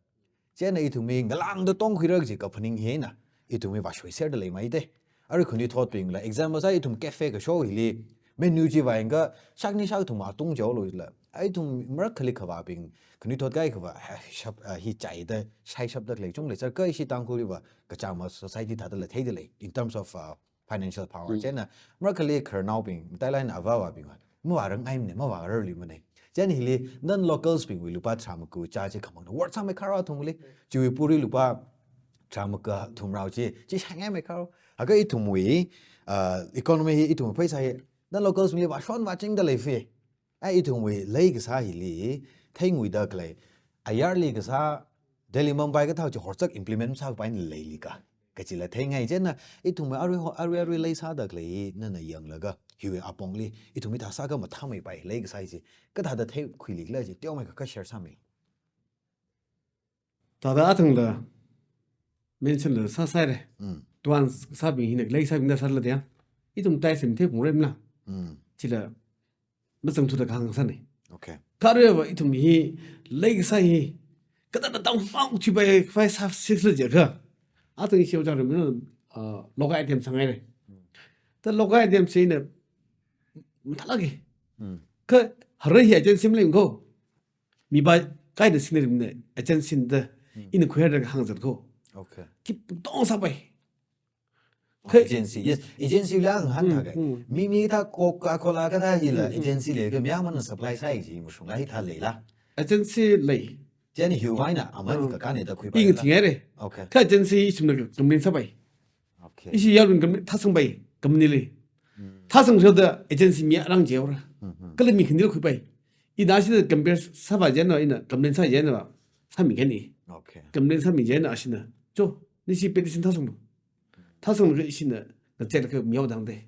Chieina ithumwui ngalāngda tongkhuira kaji kaphaning hina ithumwui vāshoiserda lei maite. Arui khanuithotbingla, example sā ithum cafe kasho hili, menu chi vāyangakha shakni shak ithum atung jaolo jila. Ai ithum marakhali khavābing, khanuithot kaikhava, ha, shap, ah, hi chaida, shaishapda khalei chunglei sākha ishi Tangkhul hiva, kachāma society thādala theida lei, in terms of, uh, financial power. Mm. Chieina, marakhali khararnaobing, matailāk eina avāvabingva, mavārangngaimane, mavārarluimane. Chieina hili, non-locals bingwui lupā tharāmaka chā chi khamangna worth sāmeikharao athumli, chiwui puri lupā tharāmaka thumrao chi, chi shaingaimeikharo. Laga ithumwui, uh, economy hi, ithumwui pheisā hi, non-locals bingli vāshon vāchingda lei fi. Ai ithumwui leikasā hili, theinguida khalei, ayarli kasā, Delhi, Mumbai kathā chi horzak implement sākapaina leilika. Kachila theingai chieina, ithumwui arui ho-, arui arui leisāda khalei, nana yanglaga, hiwui apongli, ithumwui thā sākha mathāmeipai, leikasā hi chi, kathāda theikhuilikhala chi, teomeikha kha share sāmi. Thāda athangla, mention la sāsāre. Mm. Tuan sābing hina, leisābingna sāla de. Ithum tai sim theiphungremla. Mm. Chila, mazangthuda kahāng sāne. Okay. Kha aruiva ithum hi, leikasā hi, kathāda tangmang chibai fai sā sisla jiakha. Athang ishi ojā ramna, ah, local item sāngaire. Mm. Ta local item china, mathālāke. Mm. Kha, hara hi agency maleiko. Mipā kaida singna rimne, agency da, Mm. ina khuihaira kahāng zatkho. Okay. Khiptong sāpai. Oh, kha- agency, yes, agency la ngahān Mm, thāke. Mm. Mimi kathā Coca-Cola kathā hila, Mm, mm. agency leiakha mayāmana supply sāi ji mashunglā hithā leila. Agency lei. Chieina hiwui eina aman Mm. kakāne da khuipai Ing la. Thingaire. Okay. Kha agency ithumna complain sāpai. Okay. Ishi yaron company, thāsangpai, company li. Mm. Thāsangshida agency mi arang jihaora. Mm-hmm. Kala mi khanila khuipai. Ina ashida compare sāvā jihaina, ina complain sā jihaina, sāmi kahaini. Okay. Complain sāmi jihaina ashina. Cho, nishi petition thāsanglu. Thāsanglaga ishina, ngacheilaga mihaodang de.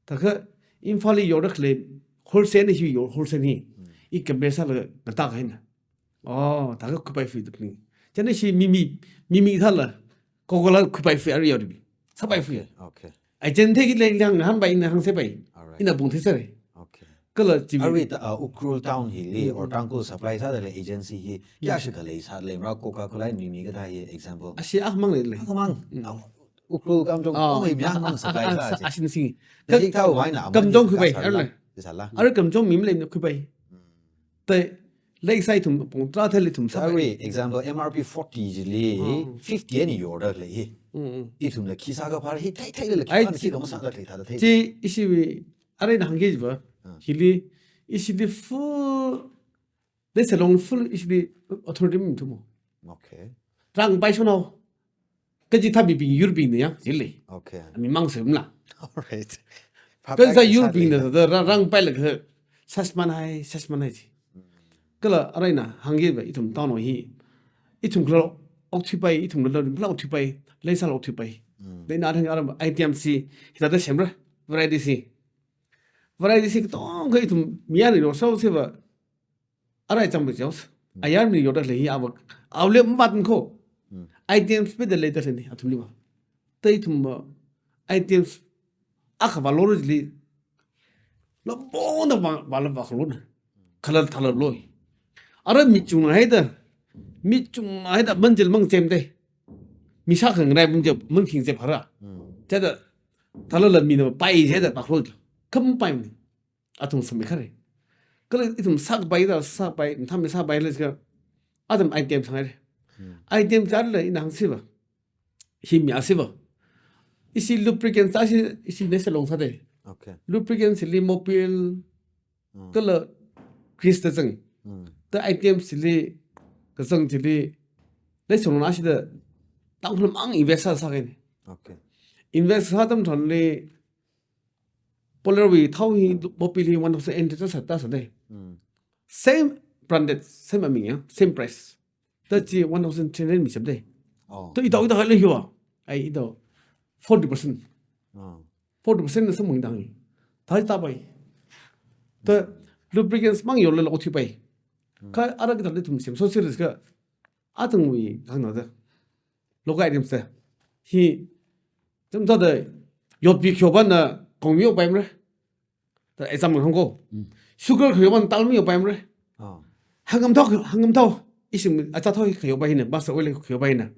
Thākha, Imphal li yorda khalei wholesale hi yor, wholesale hi. Mm. I compare sālaga ngatā kahaina. Oh, thākha khuipai fi dupling. Chieina ishi Mimi, Mimi thāla, Coca-Cola khuipai fi arui yaoda bi. Sāpai fi. Okay, okay. Ai chieina thei kile liang hānpai ina hāngsāpai. All right. Ina pung theisāre. Okay. Kala chibi. Arui ta, uh, Ukhrul town hili, Mm, or mm. Tangkhul supply sāda lei agency hi, Mm. kayākha leisā leimara Coca-Cola, Mimi kathā hi example. Ashi akhamang leile. Akhamang. Mm. Ah, Ukhrul Kamjong, Ah. oh, hi mayāmang supply Ah, sā sa-, chi. Ashin sing. Ka-, Kamjong khuipai, kasā arle. Sāla. Arui Kamjong mi maleimana khuipai. Mm. Tai, leisā ithum pung tarā thāli ithum sāpai. Arui, example, M R P forty chili, Mm. fifty eina yorda lei hi. Mm, mm. Ithumna khi sākaphā hi, thei, theila khi Ai, pāna chi- khi kamasāda lei thāda thei. Chi, ishiwui, aruina hāngki jiva. Ah. Hili, ishili full, leisālong full, ishili authority mi thumo. Okay. Rāngpai shonao. Kaji thābibing yurbingna ya, jilei. Okay. Mimang semla. All right. Kaji thā yurbingna da, da, rā-, rāngpailaga, sasman hai, sasman hai ji. Mm. Kala aruina, hāngki jiva, ithum town hi. Ithum khala okthuipai, ithum khala, khala okthuipai, leisāla okthuipai. Mm. Leina athang aram, I T M C, hithāda semra, variety si. Variety si katongkha ithum, miyani lo, so, seva, arai chang ba jaus. Hmm. Ayar mi yorda lei hi awak. Awle mbat ko. Hmm. Items pida leida leini, athumli ba. Tai ithum ba. Items akha ba lorli. Lo bona ba, ba la ba khalona. Khalal thalal loi. Ara mi chunghaida. Mi chunghaida manjil mang chem dei. Mi sākhangarai manjil mang khing chem hara. Hmm. Chada thalala mina pai chada ba khalot. Kham pai mi. Athum sāmi khare. Kala ithum sākpai da sāpai, ithum sāpai le ka. Athum item sāngai re. Hmm. Item char le ina hāngsi ba. Hi mi asi ba. Ishi lubricant sa si, ishi ne salon sa de. Okay. Lubricant sili Mobil, Hmm. kala Greece da zang. Hmm. Da item sili, kazang sili, le salon asi da, tang khulum ang invest sa sa kai ne. Okay. Invest sa tam thon le, Polar wui thao hi, Mobil hi one thousand eight hundred sa ta sa de. Hmm. Same branded, same aming ya, same price. Ta chi one thousand three hundred mi sab de. Oh. Ta ita ita le hiwa. Ai ito forty percent. Ah. Forty percent na samung dang. Thai ta pai. Ta lubricants mang yorlala othi pai. Hmm. Kha ara kita ithum semso series ka atungwui khangnada. Local items ta. Hi, cham ta da, yotpi khyoba na kong miyo pai mre. Ta example hangko. Hmm. Sugar khyoba na tal miyo pai mre. Ah. Hangam thao, hangam thao. Isim acha thao khyoba hina, basa oil khyoba hina.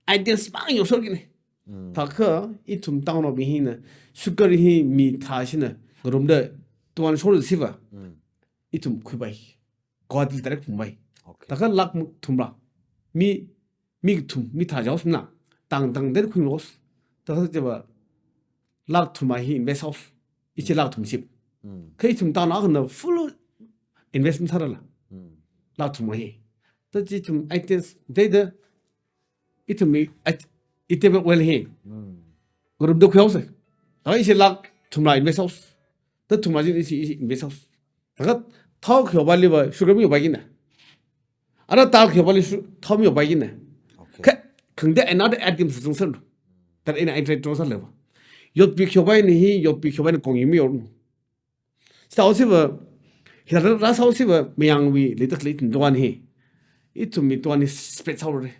Items mang yorsor kine. Hmm. Thakha, ithum town of hina, sugar hi mi thā shina, ngarumda, tuan shor siva. Hmm. Ithum khui pai. Guwahati direct Mumbai. Okay. Taka lakh mu-, thumra. Mi, mi thum, mi thā jaos na. Tang, tang der khui mos. Taka jeba lakh thumra hi invest house. Ichi lakh thum sip. Mm. Kai thum ta na kana full investment thara la. Mm. Lakh thumra hi. Ta chi thum items de de. Ithum mi, ai, ite ba well hi. Mm. Group da khui house. Ta ichi lakh thumra invest house. Ta thumra jin ichi, ichi invest house. Taka thao khyoba liva sugar miyo pai kina. Ara tal khyoba li su-, thao miyo pai kina. Okay. Kha, khangde another item sung san. Ta ina interest to san leva. Yotpi khyoba ni hi, yotpi khyoba ni kong yumi yor. Sao siva, hila ra sao siva, mayangwui, litak li tin tuan hi. Ithum mi tuan hi spread sao re.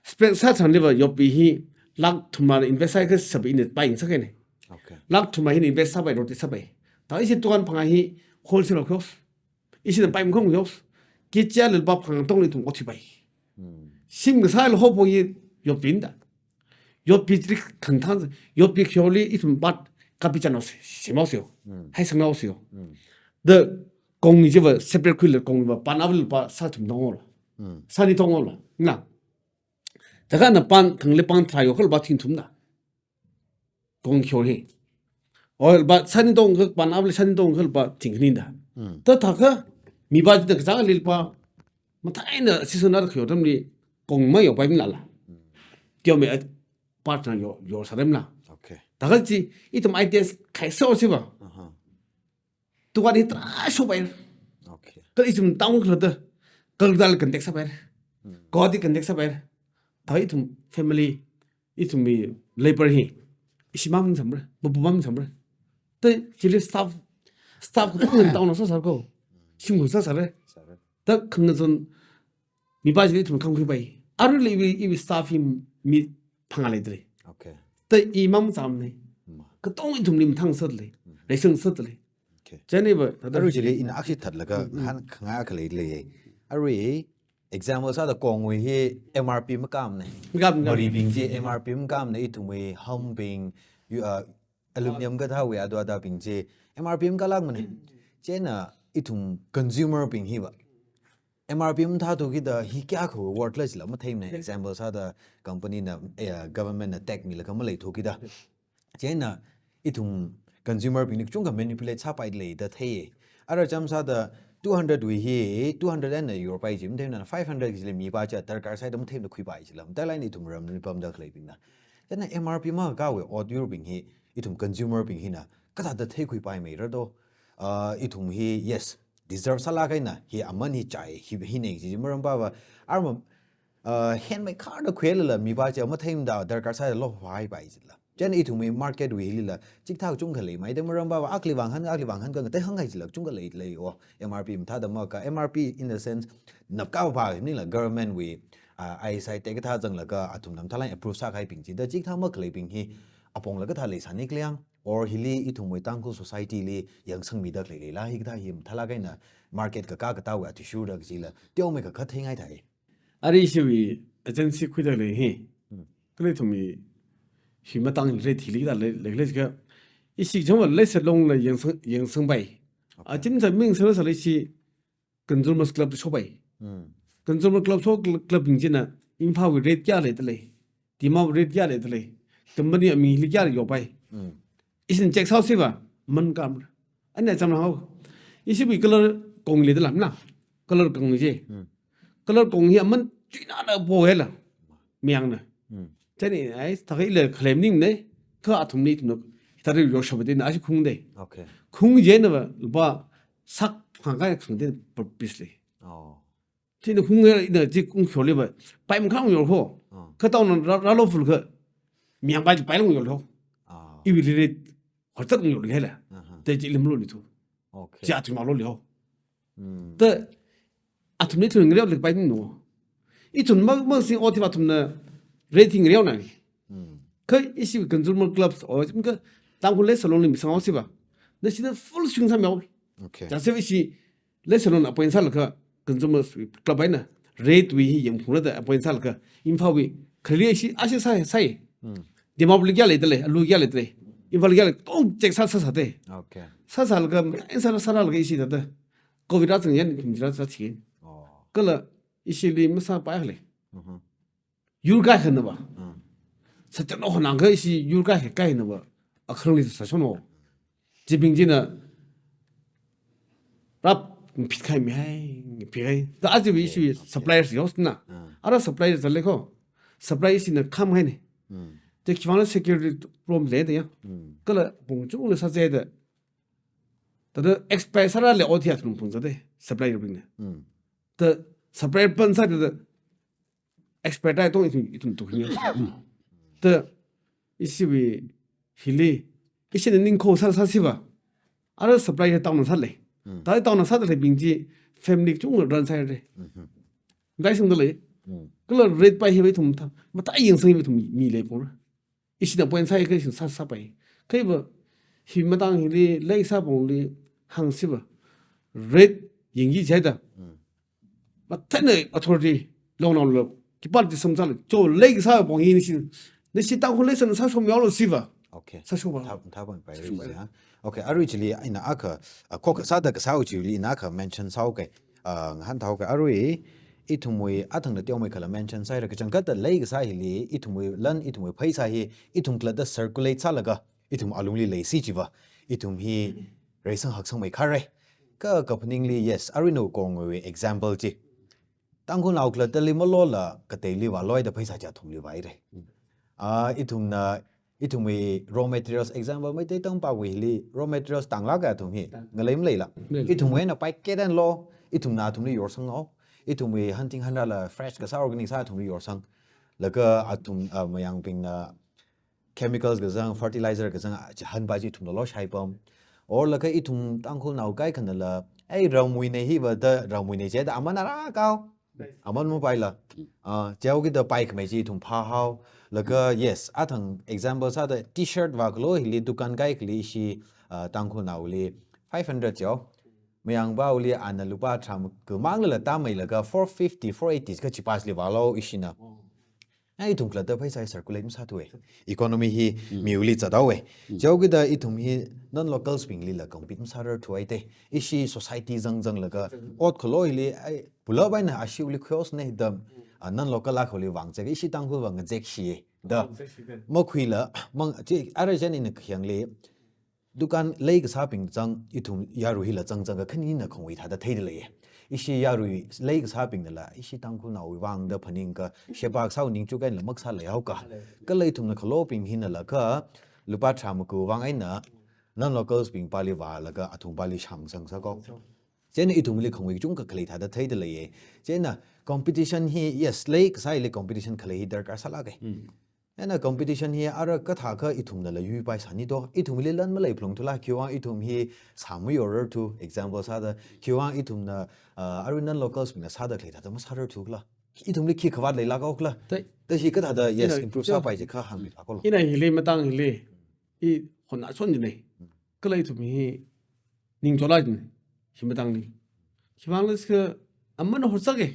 Spread sa chan liva, yotpi hi, lakh thumra invest sai ka sabi ni pai sa kene. Okay. Lakh thumra hi invest sa pai, roti sa pai. Ta ichi tuan phang hi, wholesale kos. Ichi na pai mkhong yos. Kichia lil ba phang tong ni tum othi pai. Hmm. Sim sa lo ho po ye yotpi nda. Yotpi trik khang than, yotpi khyoli ithum bat kapi chano se, semao seo. Hmm. Hai sangnao seo. Hmm. The kong ni jeva separate khui le kong ba pan avil pa sa thum tong lo. Hmm. Sa ni tong lo. Na. Taka na pan khang le pan thra yo khol ba thing thum na. Kong khyo hi. Oil ba sani tong ka pan avle sani tong ka pa thing ni da. Hmm. Ta thaka mi ba ji da ka lil pa. Mathai na season na khyo tam li kong ma yo pai mi la la. Hmm. Kyo me a partner yo, yo sa rem la. Okay. Taka chi ithum ideas khai so si ba. Aha. Tuan hi tra so pai. Okay. Ka ithum town khala da. Kal dal contact sa pai. Hmm. Guwahati contact sa pai. Ta ithum family, ithum mi labor hi. Ishi mam samre, mapu mam samre. Ta chili staff, staff ka town sa sar ko. Shim sa sar re. Sar re. Ta khang zon mi ba ji ithum khang khui pai. Aru le iwi, iwi staff hi mi phang le dre. Okay. Ta i mam sam ne. Ma. Ka tong ithum lim thang sat le. Mm. Reisang sat le. Okay. Chani ba, ta ta Aru chili ina akshi that laga Mm, mm. han khanga kha le le. Aru example sa da kong wi hi M R P makam ne. Makam, makam. Mari bing ji M R P makam ne ithum wi ham bing, yu, uh, aluminium ka tha wi adu ada bing ji M R P makalak mane. Chena ithum consumer bing hi ba. M R P mathā thukida hi kayākha worthless la matheimane. Yes. Example sāda company na, eh, government na tax milaga malei thukida. Yes. Chieina ithum consumer bingli kachungkha manipulate sāpai leida theiye. Ara chām sāda two hundred wui hi, two hundred eina yorpai chi matheimana, five hundred kajili mipā chi darkar sāhaida matheimana khuipai chila. Mathālāk eina ithum ramli pamda khaleibingna. Chieina M R P makakāwui ot yurbing hi, ithum consumer bing hina kathāda theikhuipaimei rado. Ah, ithum hi, yes, deserve sālāk eina hi aman hi chai, hi, hi nei chi maram pava. Arma, ah, henmei kharda khuilala mipā chi matheimada darkar sāda lopaipai chila. Chieina ithumwui market wui hilila chikathā kachungkha leimei da maram pava, akli vānghan, akli vānghan khangatei hānghai chila kachungkha lei, lei o. M R P mathāda maka, M R P in the sense, napkā pā nila government wui, ah, I S I tax kathā zanglaga athumna mathālāk eina approve sākahaibing chida chikathā makhaleibing hi apongla kathā leisāni kaliang, or hili ithumwui Tangkhul society li yangsangmida khalei leila, hikathā hi mathālāk eina market kakā katāwui athishurda kajila teomeikha khat theingaithai. Ari ishiwui agency khuida lei hi. Hmm. Kala ithumwui hi matang rate hili kathā lei, lei, lei ka. Ishi chāngva lei salongla yangsang, yangsangpai. Okay. Achim sa ming sāra sāra ishi Consumers Club shopai. Hmm. Consumers Club sho cl-, club bing china Imphalwui rate kayā leida lei. Dimapur rate kayā leida lei. Company aming hili kayā yopai. Hmm. Ishin check sāhaosiva, man kam. Ana chām hao. Ishiwui color kong leida lamna. Color kong chi. Hmm. Color kong hi aman chuinana pohela. Mayangna. Hmm. Chieina ai, thākhaila claim ning ne, kha athumli ithumna, hithāda yorshapdina ashi khungde. Okay. Khung chieina va, lupā sak phangkha khangde purpose li. Oh. Chieina khung ina chi khung sholiva, pai makhang yorkho. Oh. Kha taona ra, ralo full kha, Mayang pai pai lung yol ho. Ah. Iwuili rate horzak lung yol hela. Aha. Te chi ilim lo li thu. Okay. Chi athum lo li ho. Hmm. Te athumli thun ngriau li pai ni no. Ithum ma ma sing ot hiva athumna rate hi ngriau na. Hmm. Kha ishi consumer clubs o ka Tangkhul lei salon li misang o siva. Na shina full swing sa miau. Okay. Jase ishi lei salon appoint sālaga consumer club eina rate wui hi yangphungra da appoint sālaga Imphal wui khali ishi ashi sai sai. Hmm. Dimapur li kya lei da lei, alu kya lei da lei. Imphal kya lei, kong check sā sā sā de. Okay. Sā sālaga, en sā sā laga ishi da da. Covid ra zang yan, kum jira sā chi. Oh. Kala ishi li masā pai le. Mhm. Yur kai hana ba. Mm. Sa chano hana ga ishi yur kai kai hana ba. Akhang li sa shono. Jibing jina rap phit khai mi hai, phit khai. Ta aji bi ishi suppliers yos na. Mm. Ara suppliers le ko. Supply ishi na kham hai ni. Mm. Te khiwang la security problem le de ya. Mm. Kala pung chung le sa je de. Ta da expire sāra le ot ya thum pung sa de. Supplier bing ne. Mm. Ta supplier pan sa de expert ai tong ithum, ithum tu hini. Ta ishi wui hili, ishi na ning ko sa sa siva. Ara supply ya tong na sa le. Mm. Ta tong na sa le bing chi family chung run sa le. Mhm. Dai sing da le. Mm. Kala rate pai hi bai thum ta. Mata yang sing bai thum mi le por. Ishi na point sai ka ishi sa sa pai. Kai ba hi matang hili lei sa pong li hang siva. Rate ying yi jai da. Mm. Mathana authority long long lo. Ki party sam sa le. Cho lei sa pong hi ni shin. Ni shi Tangkhul lei san sa shom yao lo siva. Okay. Sa shom ba. Tha, tha pon pai ri bai ha. Okay, arui chili ina aka, a, kok sa da ka sa u chili ina aka mention sa u kai. A, ngahan thau kai arui ithumwui athang da tiao mai kala mention sai ra ka chang ka ta lei ka sa hili ithumwui lan ithumwui phai sa hi ithum kala da circulate sa laga ithum alung li lei si chiva. Ithum hi reisang haksang mai khare. Ka ka phaning li yes, arui no kong wui example chi. Tangkhul nao kala tali malo la katei li va loi da phaisa cha thum li vai re. Mm. Ah, ithum na, ithum wui raw materials example mai te tang pa wui li raw materials tang la ka thum hi. Tang. Ngalei malei la. Malei. Ithum wui na pai ke dan lo, ithum na thum li yor sang o. Ithum wui hunting handa la fresh ka sa organic sa thum li yor sang. Laga athum, ah, mayang ping na chemicals kazang, fertilizer kazang, ah, chi han pa chi ithum lo lo shai pam. Or laga ithum Tangkhul nao kai khana la, ai, ramwui nei hi va da, ramwui nei che da, aman ara kao. Aman mo pai la. Ah, cheo ki da pai khamei chi ithum pha hao. Laga, yes, athang example sa da t-shirt va kalo hili dukan kai kali shi, ah, Tangkhul nao li five hundred cheo. Mayang pa li ana lupa tram ka mang la ta mai laga four fifty, four eighty ka chi pas li va lo ishi na. Ai, ithum kala da phaisa circulate masā thui. Economy hi miuli cha thui. Chao ki da ithum hi non-locals bing li la compete masā rar thui te. Ishi society zang zang laga ot kalo hili ai pula bai na ashi uli khios ne da, ah, non-local a khali vang che ishi Tangkhul vang zek shi da. Makhui la mang chi ara jan in khiang li dukan lei kasā bing zang, ithum yarui hila zang zang ka khani na khongwui thāda theida lei. Ishi yarui lei kasā bing la, ishi Tangkhul nao wui vang da phaning ka, shepak sau ning chu kan la mak sā lei hao ka. Ka lei ithum na khalo bing hina la ka, lupa tram ku vang ai na, non-locals bing pa li va la ka, athum pa li shang sang sa ko. Chieina ithum li khongwui chung ka khalei thāda theida lei. Chieina competition hi, yes, lei kasā li competition khalei hi darkar sā la ke. Ena competition hi ara kathā ka ithum na la yui pai sani to. Ithum li lan malei phlung thula khiwang ithum hi sāmu yorar thu. Example sāda khiwang ithum na, ah, arui non-locals bing na sāda khalei thāda masārar thu kala. Ithum li khi khavat lei la ka ok la. Tai. Ta hi kathāda, yes, ina, improve sā pai je kha hang la ko lo. Ina hili matang hili. I hon na son jine. Kala ithum hi ning chola jine. Hi matang li. Hi vang la ska aman hor sak e.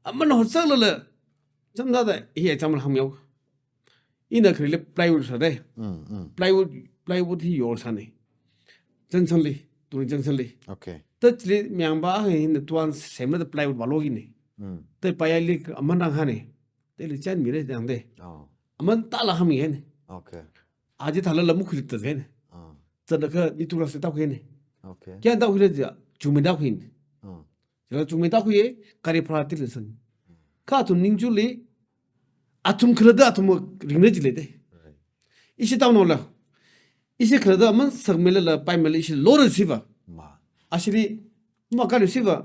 Aman hor sak la la. Cham da da hi example ham yau. Ina khri le plywood sa de. Mm, mm. Plywood, plywood hi yor sa ne. Junction li, tuni junction li. Okay. Ta chili myang ba ha hin tuan sem la plywood ba lo gi ne. Mm. Ta pa ya li aman rang ha ne. Te li chan mi re dang de. Oh. Aman ta la ham ye ne. Okay. Aji thala la mukhu ta de ne. Ah. Zan da ka ni tu la se ta khu ne. Okay. Kya ta khu le ja, chu me ta khu ne. Ah. Jala chu me ta khu ye, kari phara ti le san. Ka athum ning chu le, athum khala da athum ring le ji le de. Right. Ishi tau no la. Ishi khala da man sak me la la pai me la ishi lo re si va. Ma. Ashi li, ma ka re si va.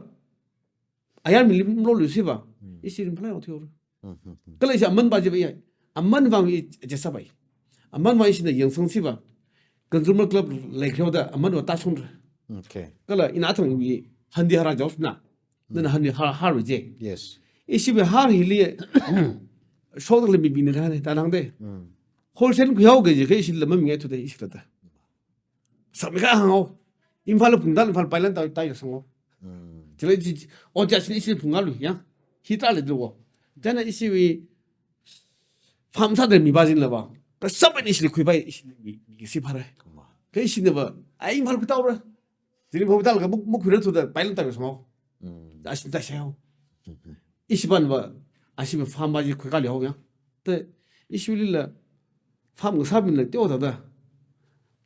Ayar mi lim lo le si va. Hmm. Ishi rim phalai o thior. Hmm, hmm, hmm. Kala ishi aman ba ji ba ya. Aman vang i, je sabai. Aman vang ishina yangsang siva. Consumer club leikreoda aman va tasung ra. Okay. Kala ina athang i handi hara jausna. Nana handi har, har je. Yes. Ishi be har hili. Shok le mi bini kan ta nang de. Mm. Wholesale ku yau ge je ke ishi lama mi ngai tu de ishi ta. Sami ka hang o. Imphal phung dal Imphal pailan ta ta yasang o. Mm. Chile ji, o ja sini ishi phung alu ya. Hita le do. Jana ishi wi farm sa de mi ba jin la ba. Ka sab ni ishi khui bai ishi mi, mi si phare. Kuma. Ka ishi ne ba. Ai Imphal ku tau ra. Jili phau dal ka muk, muk khuira tu da pailan ta ka sma. Mm. Asin ta shao. Mm-hmm. Ishi ban ba, ashi ba farm ba ji khui ka le ho ya. Te, ishi li la, farm ka sa bin la teo ta da.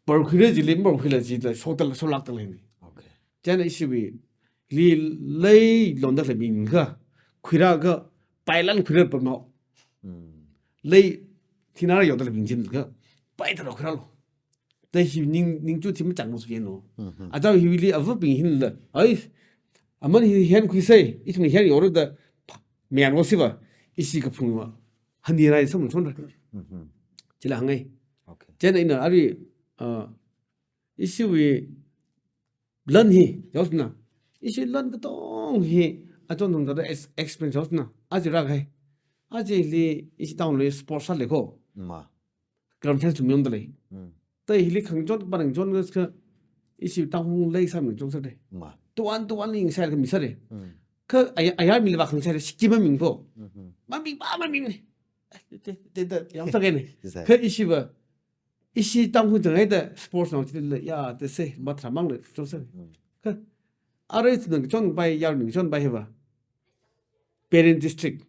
Par khuira jili, mar khuira ji da, so ta la, so lak ta la ni. Okay. Chana ishi wi, li lei lon da la bin ka, khuira ka, pailan khuira pa ma. Mm. Lei, thina ra yo ta la bin jin ka, pai ta la khuira lo. Ta hi ning, ning chu thim chang mo su yen no. Mhm. Ajau hi wili avu ping hin la. Ai, aman hi hian khui sai, i thung hian yoro da, mian wo siva, isi ka phung ma. Hani rai sam chon ra. Mhm. Chila hangai. Okay. Chena ina ari, ah, isi wi lan hi, yausna. Isi lan ka tong hi, achon thung da ex-, experience yausna. Aji ra kai. Aji li, isi town li sports sa le ko. Ma. Conference tum yong dalei. Mm. Tai hili khang chon, parang chon ka, isi tang hung lei sa mi chon sa de. Ma. Tuan, tuan ling sa ka mi sa de. Mm. Ka aya, aya mi le ba khang sa de, siki ma ming ko. Mhm. Ma ming ba, ma ming. Te, te, te, yang sa ke ne. Sa. Ka isi ba, isi tang hung jang ai da, sports na, ya, te se, ma tra mang le, chon sa de. Mm. Ka, are nang chon bai, ya ning chon bai he ba. Peren district,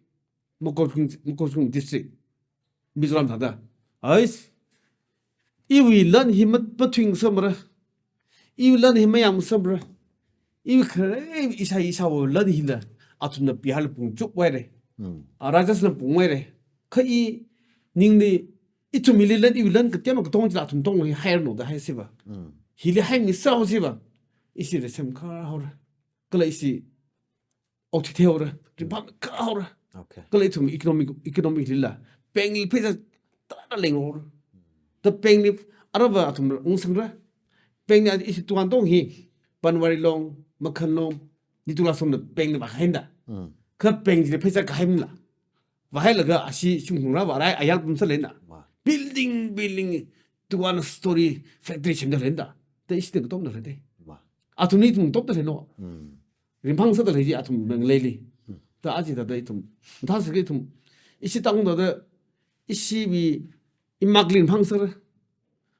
Mokokchung, Mokokchung district. Mizoram thāda. Ais. Iwui lan hi mat-, mathuing samra. Iwui lan hi mayam samra. Iwui khare isa isa wo lan hi la. Athumna Bihar la pung chuk wai re. Hmm. A Rajasthan la pung wai re. Kha i ningli ithum hili lan iwui lan kateon katong chila athum tong hi higher no da hai siva. Hmm. Hili hai mi sa ho siva. Isi re sem kha ho ra. Kala isi Okti theora, rimphang kaora. Okay. Kala ithum economic, economic lila. Pengli pheisa tara lengora. Ta pengli arava athum ungsangra. Pengli isi tuan tong hi. Panwari long, Makhan long, Nitula somna pengli ba hainda. Mm. Kha pengli pheisa kahaimla. Vahailaga asi chunghungra varai ayar pumsa lenda. Ma. Building, building, tuan story factory chimda lenda. Ta isi teng tomda lenda. Ma. Athum ni tum topda leno. Mm. Rimphang sāda lei ji athum mang leili. Hmm. Ta aji ta da ithum. Tha sāki ithum. Isi tang da da. Isi wi imak lin phang sāra.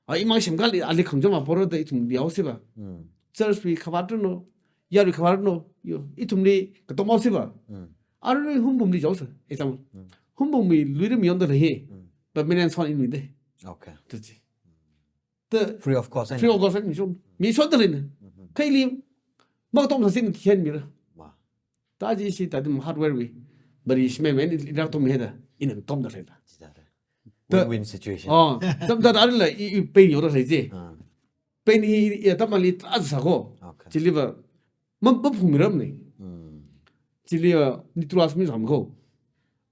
A imak shim kali ali kham jama poro da ithum biao siva. Hmm. Church wi khavat no. Yar wi khavat no. Yo. Ithum li katomao siva. Hmm. Aru wi humbum li jao sa. Example. Hmm. Humbum wi lui ri mi yon da lei. Hmm. But men and son in mi de. Okay. Ta ji. Ta free of cost, eh? Free of cost, eh, mi shon. Mi shon da lei na. Mhm. Khaili, mak tom sa sin khen mi ra. Wow. Ta ji si ta dim hardware wi. Bari shime men ina tom heda. Ina tom da lei na. Ji da da. Ta win-win situation. Oh, tam ta da la i, i pain yo da lei ji. Ah. Pain hi, i, i, tam ali ta sa ko. Okay. Ji li ba. Ma, maphungmiram ni. Hmm. Chili, uh, Nitula smi sam ko.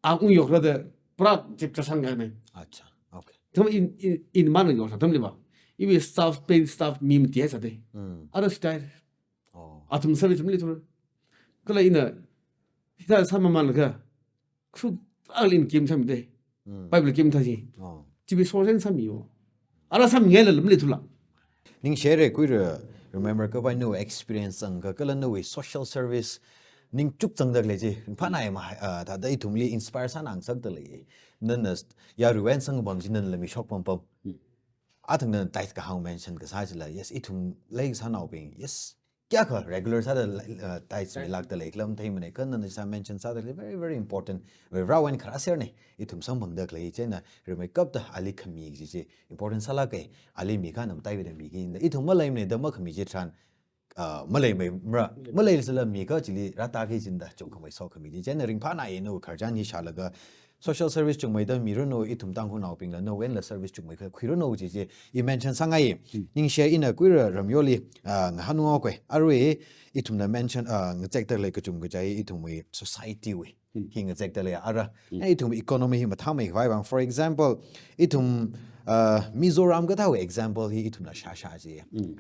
Ang ung yok ra de pra jip cha sang ga ne. Acha. Okay. Tam in, in, in man yok sa tam li ba. Iwi staff, pain staff mi mti sa de. Hmm. Ara style. Oh. Athum sa mi tam li tur. Kala ina. Hita sa ma man ga. Khu alin kim sam de. Hmm. Bible kim tha ji. Oh. Chibi source sam yo. Ara sam ngela lam le tula. Ning share kui re, remember ka bai no experience ang ka kala no social service ning chuk chang dak le ji. Ring pha nai ma, ah, ta dai thum li inspire sa nang sak da le. Nan na ya ruwen sang bam ji nan la mi shok pam pam. Hmm. Athang nan tait ka hang mention ka sa ji la. Yes, ithum lai sa nao bing. Yes. Kya kha regular sāda, uh, tai chimi lak da lei klam thei mane kan na sa mention sāda lei very, very important. Ve rawan khara ser ne. Ithum samphang da lei chena rimai kap da ali khami ji ji. Important sāla kai ali mi kha nam tai ve da mi ki da. Ithum malai mane da ma khami ji tran, uh, malai mai mra. Malai sala mi kha chili rata ki jin da chung khamai so khami ji. Chena ring pha na ye no kharjan hi sha laga social service chungmei da mi runo ithum Tangkhulnao ping la no wen la service chungmei kha khui runo ji ji i mention sāngai. Hmm. Ning share ina kuira ramyoli, ah, ngahanu ngau kwe. Arui ithum na mention, ah, ngachek ta lei kachum kachai ithum wui society wui. Hmm. Hi ngazekda lei ara. Hmm. Eh, ithum economy hi mathāmei khavai vang. For example, ithum, uh, Mizoram kathāwui example hi ithumna shāshā chi. Hmm.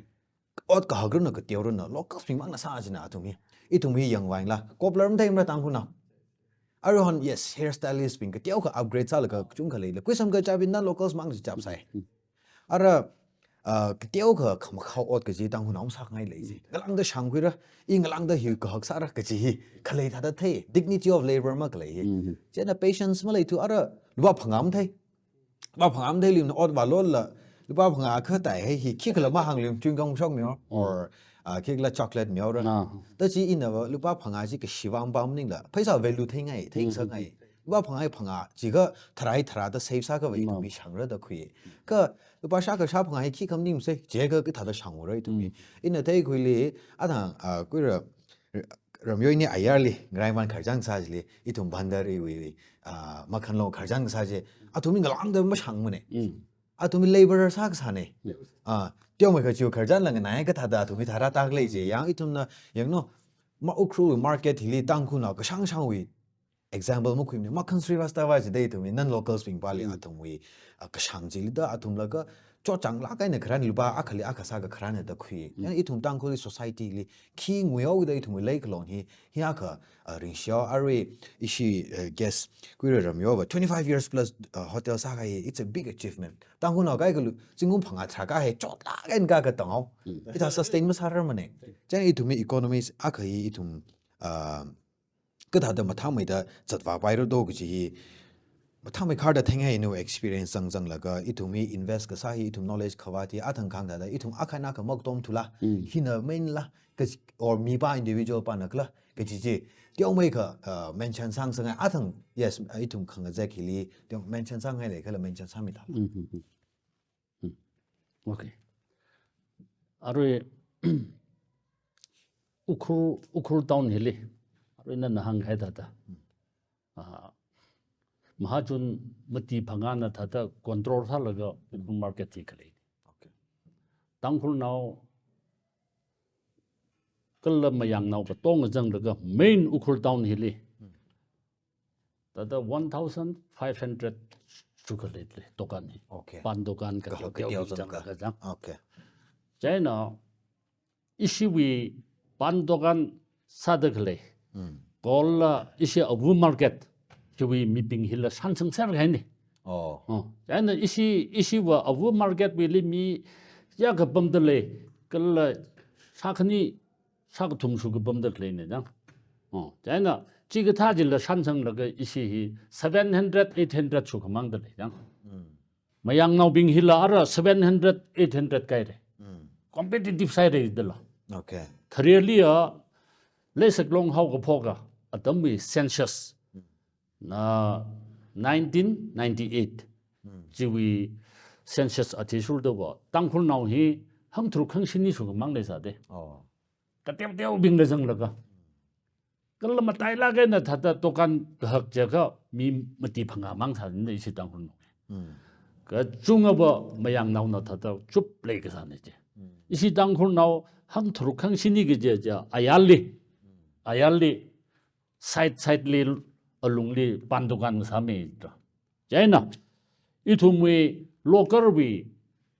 Ot kahak runa kateo runa locals bing mangna sā china athum hi. Ithum hi yangvai la. Cobbler matheimara Tangkhulnao. Aruihon, yes, hairstylist bing kateokha upgrade sālaga kachungkha leila. Kuisam kachābing non-locals mang chi chap sai. Hmm. Ara, ah, kateokha khamakhao ot kaji Tangkhulnao masāngai lei chi. Ngalāngda shāngkhuira, i ngalāngda hi kahak sāra kaji hi. Khalei thāda thei, dignity of labor makhalei hi. Mhm. Chieina patience maleithu ara, lupā phangā mathei. Lupā phangā matheili ot vālola, lupā phangā khatai hi, hi khikhala mahāngli chewing gum shokmihaora, or, ah, khikhala chocolate mihaora. Ah. Da chi inava, lupā phangā chi kashi vang pam maningla, pheisā value theingai, theingasakngai. Lupā phangā hi phangā, chikha tharā hi tharāda save sākhavai ithum mi shāngra da khui. Kha lupā shākha shāphangā hi khikha maningsei, chikha kathāda shāngra ithum mi. Mm. Ina theikhuili, athang, ah, kuira, ramyoi ni ayarli, ngaraiman khararchān sā chili, ithum bandar iwui, ah, makhanlo khararchān sā chi, athum mi ngalāngda mashāngmane. Mm. Athum mi laborer sākasāne. Yes. Ah, teomeikha chiwui khararchān la nganai kathāda athum mi tharā tak lei chi, yang ithumna, yangno, ma Ukhrul market hili Tangkhulnao kashāng shāngwui example makhuimane, Makhan Srivastava chi da ithumwui non-locals bing pāli athumwui, ah, kashāng chili da athumla kachotchānglāk eina kharān lupā akhali akha sākha kharān da khui. Mm. Yang ithum Tangkhul society li khi nguihaoda ithumwui leikhalon hi, hi akha, ah, ringshao arui ishi, eh, guest kuira ramyova twenty-five years plus, ah, hotel sākahai, it's a big achievement. Tangkhulnao kaikhalu, zingkum phangā tharā kahai chotlāk eina kakatang hao. Mm. Ithā sustain masārarmane. Chieina ithumwui economies akha hi ithum, ah, kathāda mathāmeida zatvāpaira do kaji hi, mathāmeikharda theingai nu experience zangzanglaga, ithum hi invest kasā hi, ithum knowledge khavāt hi, athang khangda da, ithum akha eina akha makatomthula, Mm. hina main la, kaji, or mipā individual pāna kala, kaji chi, teomeikha, uh, mention sāngasakngai, athang, yes, ithum khangazek hili, teo mention sāngai leikhala mention sāmida. Mm, mm, mm. Hmm. Okay. Arui Ukhrul, Ukhrul town hili. Arui nana hāngkahai thāda. Hmm. Ah, Mahajon mati phangāna thāda control sālaga Ukhrul market hi khalei. Okay. Tangkhulnao kala Mayangnao katonga zanglaga main Ukhrul town hili. Hmm. Thāda one thousand five hundred shukhalei le, dukan hi. Okay. Pan dukan ka Kahak teo teo kateo zang zang ka. ka zang. Okay. Chieina, ishiwui pan dukan sāda khalei. Hmm. Kala ishi avu market, hiwui mibing hila shānsangser kahaine. Oh. Oh. Chieina ishi, ishiva avu market wuili mi yākha pamda lei, kala shākhani, shākathum shukha pamda khaleine jang. Oh, chieina, chikathā chila shānsanglaga ishi hi seven hundred, eight hundred shukha mangda lei jang. Mm. Mayangnaobing hila ara seven hundred, eight hundred kahaire. Mm. Competitive sāhaire dala. Okay. Thareli a, Leiseklong haokaphok a, atamwui census. Mm. Na nineteen ninety-eight. Hmm. Chiwui census athishurda va, Tangkhulnao hi hangtharuk hangshini shukha mang leisāde. Oh. Kateo teobingla zanglaga. Kala matailāk eina thāda dukan kahak jiakha mi mati phangā mang sānida ishi Tangkhulnao. Hmm. Kachungava Mayangnaona thāda chup leikasāne je. Hmm. Ishi Tangkhulnao hangtharuk hangshini kaji ja, ayarli. Hmm. Ayarli side side li alungli pan dukan sāmida. Chieina, ithumwui local wui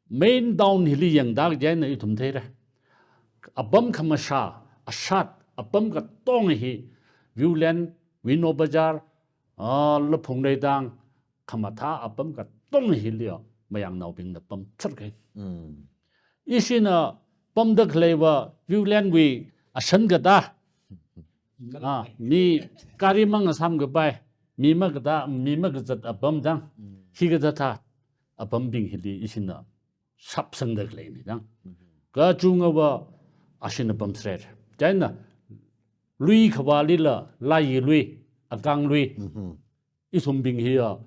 main town hili yangda chieina ithum theira. Apam khamashā, ashat, apam katonga hi, Viewland, Vino Bazar, ah, Laphung Leidang, khamathā apam katonga hili a, Mayangnaobingna pamtharkahai. Mm. Ishina pamda khaleiva Viewland wui ashan katā. Ah, mi gari mangasam kapai, mi makatā, mi makazat apam jang. Mm. Hikathā thā apambing hili ishina shapsangda khaleine jang. Mm-hmm. Kachungava ashina pamser. Chieina lui khavālila, Laiyilui, Akanglui. Mm-hmm. Ithumbing hi a,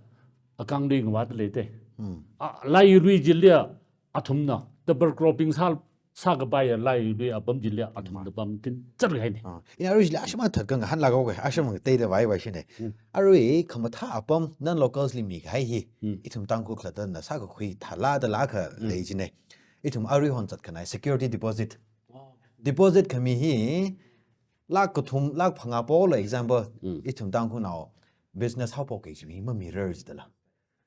Akanglui ngavāda leite. Hmm. A, Laiyilui chili a, athumna, double cropping sā, sākapai a, Laiyilui apam chili a, athumna pamtin char kahaine. Ah, ina arui chili ashama that kang hanlak okay, ashama teida vai vai shine. Hmm. Arui khamathā apam, non-locals li mikahai hi, Hmm. ithum Tangkhul khalattana sākakhui thālada lāka Hmm. lei chine. Ithum aruihon zatkhanai, security deposit. Oh. Deposit khami hi, Lakh kathum, lakh phangā pola example, Mm. ithum Tangkhulnao business haophok kaji mi mamirar jidala.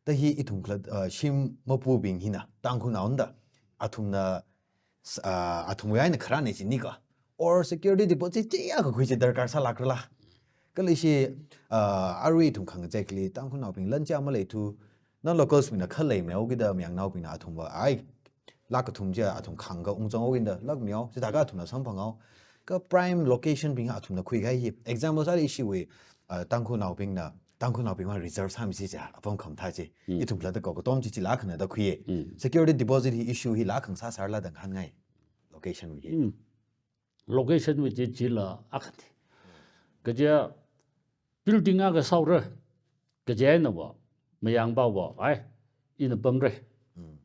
Da hi ithum khala, uh, shim mapubing hina, Tangkhulnao nda, athumna, s-, uh, athumwui eina kharāna jinika. Or security deposit chi ya kakhui chi darkar sālākrala. Kala ishi, uh, arui ithum khangazekli, Tangkhulnaobing lan chi maleithu, non-locals bingna khalei meo kida mayangnaobingna athumva, ai, lakh kathum chi athum khangakha ungzang haoki da, lakh meo, chithākha athumna samphang hao. Kha prime location bing athumna khuikahai hi. Example sāda ishiwui, uh, Tangkhulnaobingna, Tangkhulnaobingva reserve sāmisi ja, apam khamathā chi. Mm. Ithum khalatta kakatom chi chila khana da khuiya. Mm. Security deposit hi issue hila khangsa sārala da ngahānngai. Location wui hi. Mm. Location wui chi chila akhati. Kaja building akha sāhaora. Kaja einava, mayangpava, ai, ina pamra. Mm.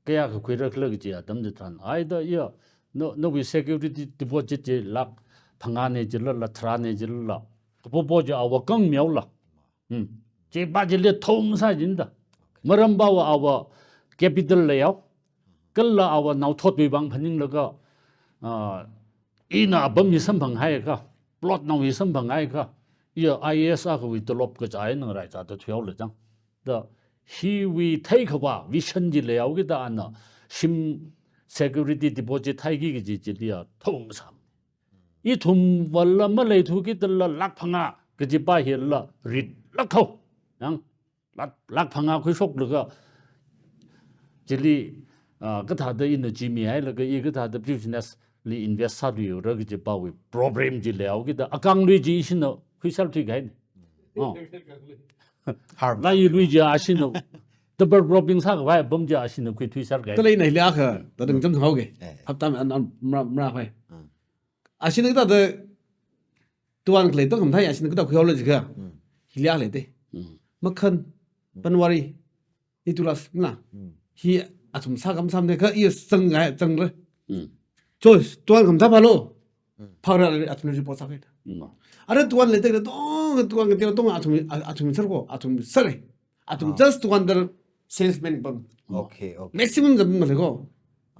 Kayākha khuirakhala kaji atam chitharan. Ai da ya, no, nawui security deposit chi lakh phangāna jilala, tharāna jilala. Kapopo chi ava kang meola. Hmm. Chipa chili thong sā jinda. Marampava ava capital lei hao. Kala ava naothotwui vang phaninglaga, ah, ina apam hi samphang haiakha, plot nao hi samphang haiakha, iya I A S akhawui tolop kaja eina ngarai zāda thuihaola chang. Da hiwui theikhavā vision chi leihaoki da ana shim security deposit theiki kaji chili ya thong sā. Ithumvala maleithuki dala lakh phangā kajipa hila ritlāk hao. Yang lakh, lakh phangā khuishoklaga chili, ah, kathāda ina chi mihailaga i kathāda business li invest sāluira kajipawui problem chi leihaoki da akanglui chi ishina khuisālthui kahaina. Oh. Harm. Lailui chi ashina double problem sākhavai apam chi ashina khuithuisālkahai. Talei na hili akha, tadang chang haoki. Eh. Hapta an, an, mra, mra phai. Hmm. Ashina kathāda tuan khalei tong khamathā ashina kathāda khuihaola jiakha. Hmm. Hili akha leida. Hmm. Makhan, Panwari, Nicholas na. Hmm. Hi athum sākam sāmada kha iya zangngai, zangra. Hmm. Choice, tuan khamathā phālo. Hmm. Phāra athumli report sākahai. Hmm. Ara tuan leida kha tong, tuan kha tong athum, athum sārko, athum sāra. Athum Ah. just tuan dar salesman pam. Okay, okay. Maximum jam malei ko.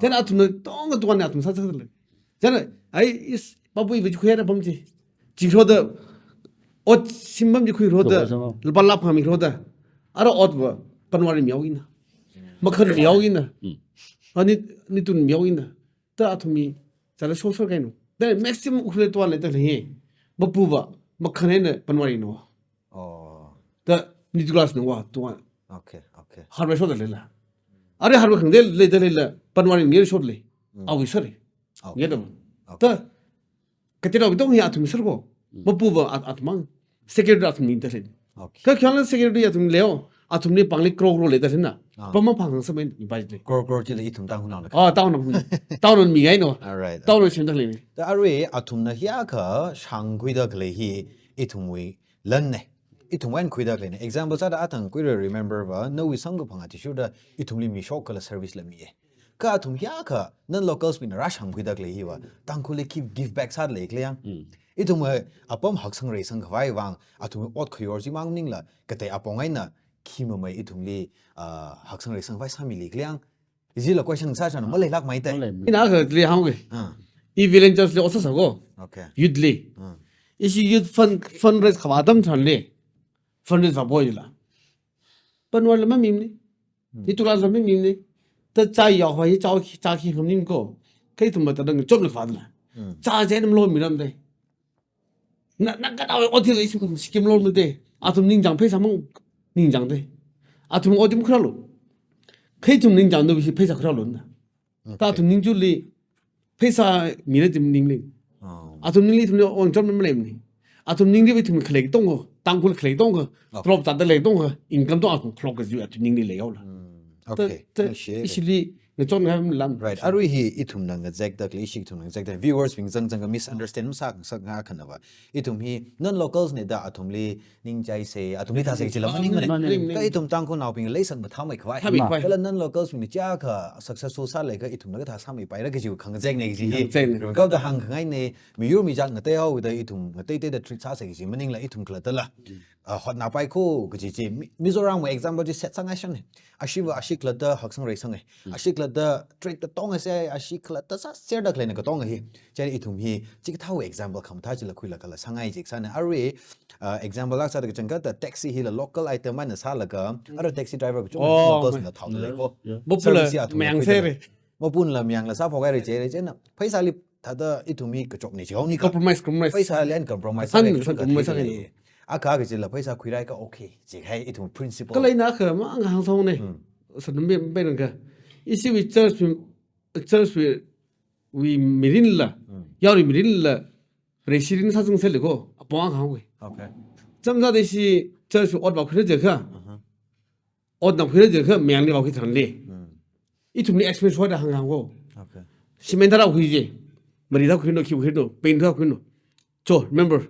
Then Ah. athumna tong tuan athum sā sālei. Then ai is papu ibu khuira pam chi. Chi roda ot sim pam chi khuiroda. Lupā sāma. Lupā lakh phangā miroda. Ara otva Panwari mihaoki na. Makhan mihaoki na. Hmm. Ani Nitun mihaoki na. Da athumwui, sāla shosor kahaina. Da maximum Ukhrul tuan leida lei. Mapuva, Makhan eina Panwari na. Oh. Da Nicholas na tuan. Okay, okay. Harvard shoda leila. Ara Harvard khangda leida leila, Panwari ngei shoda lei. Mm. Awui sāra. Okay. Ngei da. Okay. Da kathāda tong hi athum sārko. Mm. Mapuva at-, athum mang. Secretary athum ningda lei. Okay. Kha khayang secretary athum leo, athumli pāngli crore crore leida leina. Ah. Pam maphang samai ni bai le. Crore crore chila ithum Tangkhulnaona. Ah, Tangkhulnao. Tangkhulnaona mihaina. All right. Tangkhulnaona semda leina. Da arui athumna hiyākha shāngkhuida khalei hi ithumwui lanna. Ithumwui eina khuida khaleina. Example sāda athang khuira remember va, nawui samkaphang athishurda ithumli mishok kala service la miya. Kha athum hiyākha non-locals bingna rāshāngkhuida khalei hiva, Tangkhulli khi give back sāda leikhala yang. Mm. Ithumwui apam haksang reisang khavai vang, athumwui ot khayor chimang maningla, katei apong eina khi mamai ithumli, ah, haksang reisang khavai sāmili khala yang. Chila question sāchāna maleilākmei te. Malei. Ina kha lei hāngki. Ah. I volunteers li ot sāsāko. Okay. Youth li. Ah. Ishi youth fund, fundraise khavā atam chitharanli. Fundraise vāpoi la. Panwari la mamimana. Hmm. Nicholas la mamimana. Da chāyao hoi chao khi, chao khi khamning ko. Kha ithumva tadang chomla khavāla. Hmm. Chā chieina malomiramda. Na, na kathāwui ot hila ishi kum scheme lomada. Athum ningchāng pheisā mang ningchāngda. Athum ot chi makhuirālu. Kha ithum ningchāngda ishi pheisā khuirālu na. Okay. Da athum ningchili pheisā mira chi maningli. Oh. Athum ningli ithumli ot chom maleimana. Athum ningli ithum khalei tongko, Tangkhul khalei tongko, Okay. tolop zāda lei tongko, income tong athum khalok kaji athum ningli leihaola. Hmm. Okay. Ta, ta, Ngashe. Ishili ngachon ngahai lam. Right. Arui hi ithumna ngazekda khalei, ishi ithumna ngazekda. Viewers bing zangzang kha misunderstand masā sā nga khanava. Ithum hi non-locals na da athumli ningchaisa, athumli thāsa kajila maningmana. Maningmana. Kha ithum Tangkhulnaobing leisang mathāmei khavai. Thāmei khavai. Kala non-locals bingna chiyākha successful sāleikha ithumna kathā sāmeipaira kaji khangazekna kaji hi. Khangazekna. Rungkapda hāngkhangaina, miyur mijat ngateihaoda ithum ngateiteida treat sāsa kaji maningla ithum khalattala. Mm. uh, hotnapai ko kaji chi. Mi-, Mizoram wui example chi set sāngai shang ne. Ashiva ashi khalatta haksang reisang e. Ashi khalatta trade katonga sai, ashi khalatta sāserda khaleina katonga hi. Chieina ithum hi chikathāwui example khamathā chila khuilaga la sāngai jisāna. Arui, uh, example lāk sāda kachangkhatta taxi hila local item eina sālaga, ara taxi driver kachungkha Oh, locals mai. na thaoda lei ko. Yeah. Mapula Service hi athum mayang khuida lei. sere. Mapunla mayangla sāphok haira jire, chieina pheisāli thāda ithum hi kachok ne jihaoni ka. Compromise, compromise. Pheisāli eina compromise San, sākha san kachungkha compromise thei sākha lei. ni. Akha kachila pheisā khuirai ka okay jihai ithum principle. Kala ina kha ma ngahān song ne. Hmm. Sanumbe mbe nang ka. Ishiwui church wui, church wui, wui mirinla. Hmm. Yaowui mirinla. Reishirin sāzang sele ko. Apong ngahān wui. Okay. Chamza de shi church wui ot va khuira jikha. Uh-huh. Ot na khuira jikha mayangli va khuitharan le. Hmm. Ithumli expense hoida hānghān ko. Okay. Cement thara khui je. Mari thara khuino, khi khuino, paint thara khuino. Cho, remember.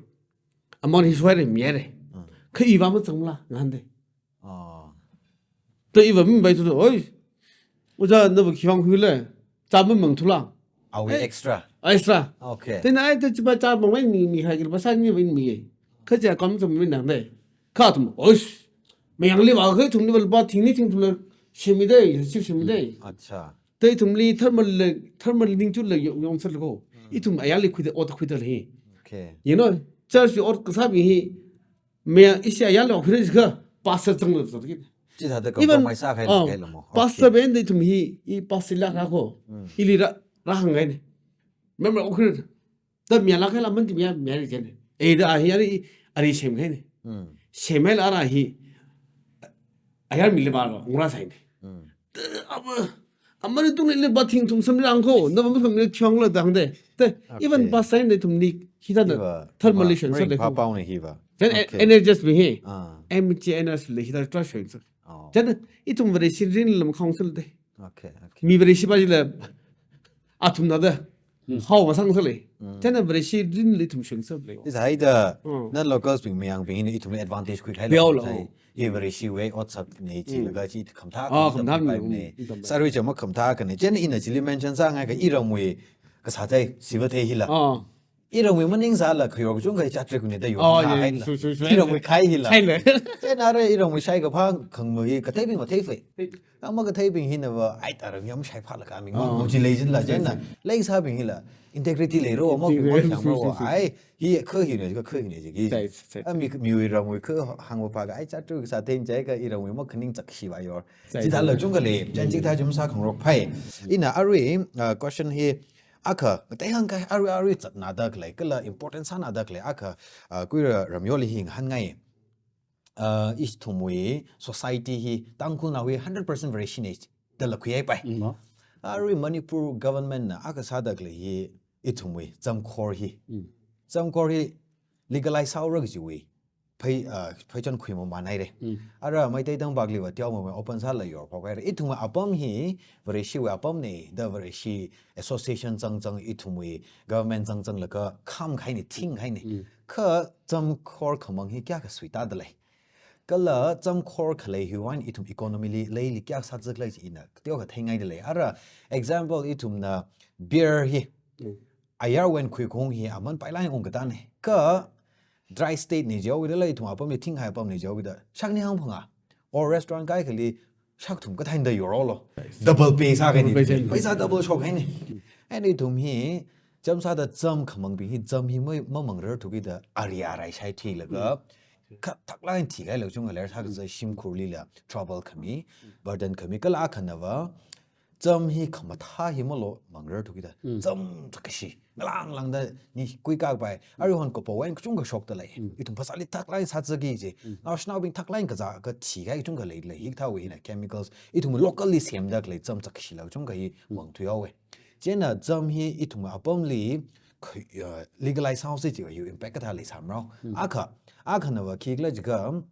Amount hi suai re, mi re. Hmm. Kha iva mazangla, ngahān de. Oh. To iva mi bai tu, oi. Uja na bu khiwang hui le. Cha mamang thula. Are we Hey. extra? Extra. Okay. Then ai to chiba cha mamang mi mi khai kir pasang mi mi. Kha cha kam cham mi nang de. Kha athum, oish. Mayangli va kha ithumli va lupā thingni thingthumla shemmi de, ship shemmi de. Acha. To ithumli thermal le, thermal ningchut le yong, yong sāle ko. Hmm. Ithum ayarli khuida, ot khuida lei. Okay. You know, church wui ot kasābing hi, mayang ishi ayarli ot khuida jikha, pastor zangla zat ki. Chithāda Even, compromise sākahai ah, lei lo mo. pastor Okay. ben de ithum hi, i pastor la ra ko. Hmm. Ili ra, ra hāngngai ne. Member ot khuida. Da mayang lākhaila man ti mayang, mayang ri jene. Ei da a hi ari, ari semkahai ne. Hmm. Semhaila ara hi, ayar mili ba lo, ngra sai ne. Hmm. Da, ama, ama ni tung ni ba thing thum sam lang ko, na ba sam ni chong lo dang de. Te, Okay. even ba sai ne thum ni, hi da na, Hiva, thermal hiva, relation sa ring le pa ko. pao ne hiva. Then e-, Okay. energy bi hi. Ah. M G N S le hi da trust sheng sa. Oh. Then ithum Vareshi rinlam council de. Okay, okay. Mi Vareshi ba ji le, athum na de. Hmm. Hao ba sang sa le. Hmm. Then Vareshi rinli ithum sheng sa le. Is hai da, Hmm. na locals bing mayang bing ni ithum advantage khuikahai Biao lo. lo. Sai, ye Vareshi wui ot sāp ne chi Hmm. laga chi khamathā Ah, khamathā khamathā pai ne. Hmm, khamathā. Sarui chama khamathā ka ne. Chieina ina chili mention sāngai ka iramwui kasā thei, siva thei hila. Ah. Iramwui maningsāla khayor kachungkha chatrik ne da yor Oh, na yeah, hai la. sure, sure, sure. Iramwui khai hila. Khai le. Chieina re iramwui shai kaphā khangmei kathei bing mathei fei. Ama kathei bing hina va, ai tara mi am shai pha la ka mi ngam Oh. mo chi lei jin la Yes, chieina. yes. Lei sābing hila. Integrity lei ro, ama Integrity, bing mo yes, shang yes, ro. yes, yes. Ai, hi kha hi ne, kha hi ne ji ki. Sai, sai, sai. A mi, miwui ramwui kha hāng va pha ka, ai chatrik sā thei jai ka iramwui ma khaning chak shi va yor. Sai, Chi da sai. la chungkha lei, jan chi da jum sā khangarok phai. Ina arui, uh, question hi, akha, ngatei hāngkahai arui arui zatna da khalei, kala important sāna da khalei, akha, uh, kuira ramyoli hi ngahānngai. Uh, ithumwui society hi, Tangkhulnaowui hundred percent Vareshi ne, da la khuihai pai. Mm, no. Arui Manipur government na akha sāda khalei hi, ithumwui, zamkhor hi. Mm. Zamkhor hi, legalize sāhaora kajiwui. Phei, uh, pheichon khui mamān haire. Mm. Ara Meitei Tangpakli va tiao mamān open sāla yor phok haire. Ithumwui apam hi, Vareshiwui apam ne, da Vareshi association zangzang ithumwui government zangzang laga kham khai ne, thing khai ne. Mm. Kha zamkhor khamang hi kayākha suita da lei. Kala zamkhor khalei hi wan ithum economy li, leili kayākha sāzak lei chi ina, tiao kathei ngai da lei. Ara example ithumna beer hi, Mm. ayar wui eina khui kong hi aman pailai ung kata ne. Kha dry state ne jiao kida lei ithum apam li thing hai apam ne jiao kida. Shak ni hāng phanga. Or restaurant kaikhali shak thum kathānda yor lo. Double pay sākahai ne. Double pay sākahai ne. Paisa double shokhai ne. And ithum hi, zam sāda zam khamang bing hi, zam hi mai, mamang rar thuki da ari arai shai thi laga. Kha thaklak eina thikahai lo chungkha ler sākazā shimkhurlila trouble khami, burden khami, kala akhana va, zam hi khamathā hi malo mang rar thuki da. Mm. Zam chakashi. Ngalang langda ni kuikak pai. Arui hon kapo wui eina kachungkha shokta lei. Mm. Ithum phasāli thaklak eina sāzaki ji. Mm. Naoshinaobing thaklak eina kazā kathikahai kachungkha lei lei. Hikathāwui hina chemicals. Ithum locally semda khalei zam chakashi la kachungkha hi Mm. mang thuihaowe. Chieina zam hi ithum apamli kh-, uh, legalize sāhaosa jiakha impact kathā leisāmrao. Mm. Akha, akhana va khikhala jiakha,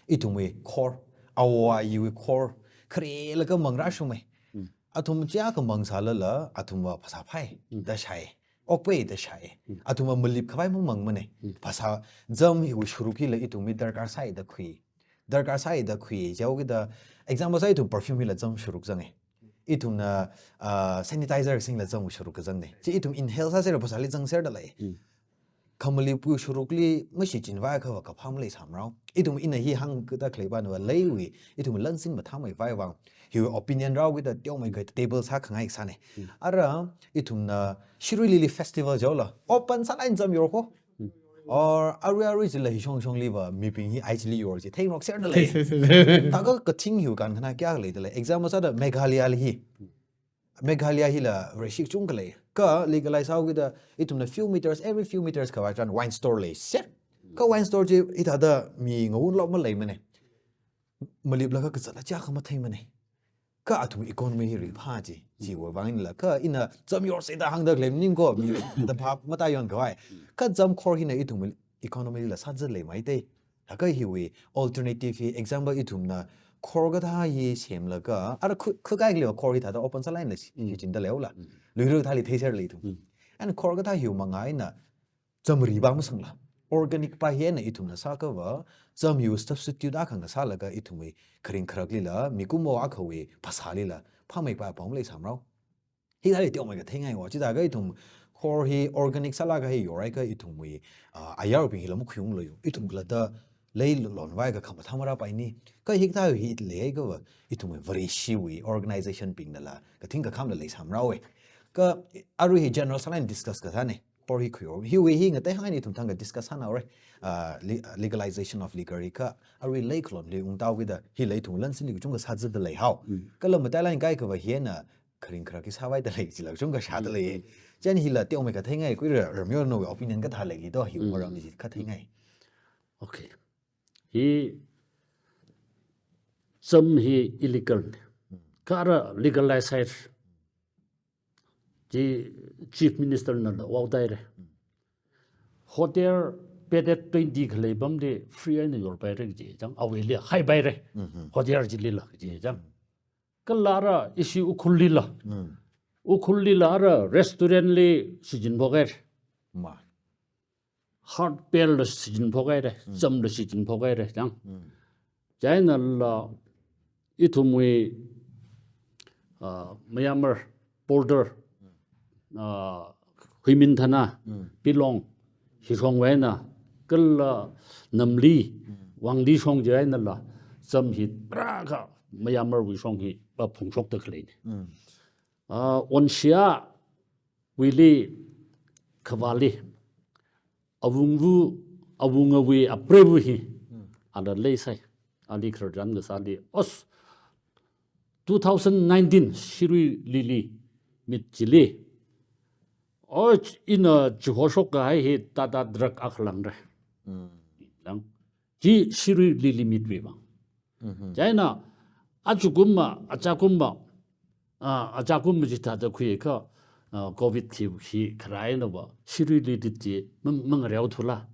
ithumwui khor, awo ayiwui khor, kharelaga mang rāshungme. Mm. Athum chiakha mang sālala, athum va phasā phai, Mm. da shai. Okpai da shai. Mm. Athum va malip khavai mamangmane. Mm. Phasā zam hiwui shuruk hila ithumwui darkar sāi da khui. Darkar sāi da khui, jiao kida, example sā ithum perfume hila zam shuruk zange. Ithumna, ah, sanitizer singla zam shuruk kazangne. Chi ithum inhale sāsera phasāli zangserda lei. Mm. khamaliwui sharukli mashichinvai akhava kaphā maleisāmarao. Ithum ina hi hāngkada khaleiva nava leiwui, ithum lansin mathāmeivai vang. Hiwui opinion rao kida teomeikha table sākhangai sāne. Ara, ithumna Shirui Lily Festival jaola open sālāk eina cham yorko. Or arui arui chila hi shongshongliva mibing hi ai chili yor chi theingarok serdalei. Thei, thei, thei, thei. Thākha kathing hiwui kankhana kayākha leidalei. Example sāda Meghalaya li hi. Meghalaya hila Vareshi kachungkha lei. Kha legalize sāhaokida ithumna few meters, every few meters khavai chitharan wine store leiser. Kha wine store chi hithāda mi ngawunlāk maleimane. Maliplaga kazatla chiyākha matheimane. Kha athum economy hi riphā chi, chiwui vang eina la. Kha ina cham yorse da hāngda khalei maningko, mi da phap matayon khavai. Kha cham khor hina ithum economy la sāzat leimei te. Thākha hiwui alternative hi, example ithumna khor kathā hi semlaga, ara khu-, khukai khalei khor hithāda open sālāk eina shi-, shichinda leihaola. Luira kathāli theiserlei ithum. And khor kathā hiwui manga eina cham riva masangla, organic pa hi eina ithumna sāakhava, cham hiwui substitute akha ngasālaga ithumwui kharing kharaklila, mikumo akhawui phasālila phāmeikhavai apong maleisāmarao. Hithāli teomeikha theingai wa. Chithākha ithum khor hi organic sālaga hi yorhaiakha ithumwui, ah, ayarwui bing hila makhuiunglu yo. Ithum khalatta leilonvai akha khamathā marāpaini. Kha hikathā hi leihaiakhava ithumwui Vareshiwui organization bingnala kathing kakhamla leisāmaraowe. Kha arui hi general sālāk eina discuss kasāne. Khor hi khuiyor. Hiwui hi ngateihai eina ithum thangkha discuss sānaore. Ah, le-, legalization of liquor hi kha arui leikhalonli ungtao kida hila ithum lansinli kachungkha sāzatda leihao. Kala matailāk eina kaikhava hi eina kharing kharak hi sāvaida lei, chila kachungkha shāda lei. Chieina hila teomeikha theingai, khuira Ramyo nawui opinion kathā leili do, hiwui maramli kathā theingai. Okay. Hi cham hi illegal ne. Kha ara legalize sāhaira. Chi Chief Minister nala vaoda haira. Hotel bedded twenty khalei pamli free eina yorpaira kaji chang, awuili haipaira. Hotel chilila kaji chang. Kala ara ishi Ukhrul lila. Ukhrul lila ara restaurant li shichinphok haira. Ma. Hard beer la shichinphok haira, chamla shichinphok haira chang. Chieina la ithumwui, ah, Myanmar border, ah, Huimin Thana, Pilong, hi shongwui eina, kala Namli, Wangdi shong chi einala, cham hi tarākha Myanmar wui shong hi va phungshokda khaleine. Ah, Onshia wuili khavāli, awungva, awungawui apreiva hi, ala leisai, ali khararchan kasāli. Os, two thousand nineteen Shirui Lily Meet chili, o, ina chihoshok kahai hi Tata Drug akha langre. Lang. Chi Shirui Lily Meet wui vang. Chieina, ajakumma, ajakumma, ah, ajakumma chithāda khuiakha, ah, covid khi, khi kharā einava, Shirui Lily chi ma-, mangareothula,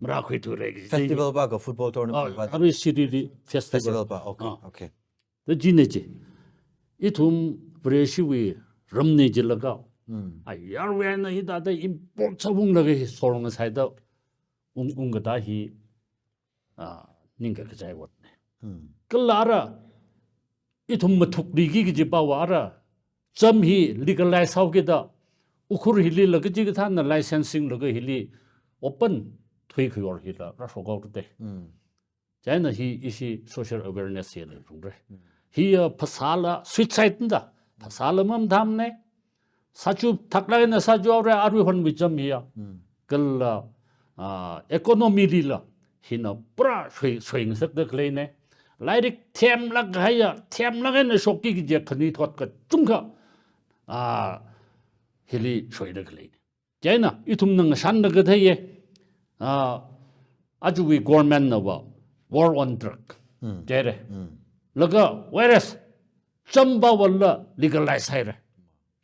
marākhuithura kaji. Festival pa kha football tournament pa. Ah, arui Shirui Lily festival. Festival pa, okay, okay. Da chine chi. Ithum Vareshiwui ramne jilaga. Ayarwui eina hithāda import sāunglaga hi sorngasaida ung, ungkatā hi, ah, ningkakachai otne. Kala ara, ithum mathukluiki kaji pava ara, cham hi legalize sāhaokida, Ukhrul hilila kachikathāna licensing laga hili open thuikhuiyor hila rāshokhaoda. Chieina hi ishi social awareness hi leiphalungra. Hi, ah, phasāla suicide da, phasāla mamathāmane, sāchu thaklāk eina sāchuhaora arui hon micham hiya. Kala, ah, economy lila, hina pura shui, shuingasakda khaleine. Lairik themlāk haiya, themlāk eina shokki kaji khanuithot kachungkha, ah, hili shuida khaleine. Chieina, ithumna ngashanlaga theiye, ah, ajawui government nava war on drug jihaire. Laga, whereas, cham pava la legalize haire.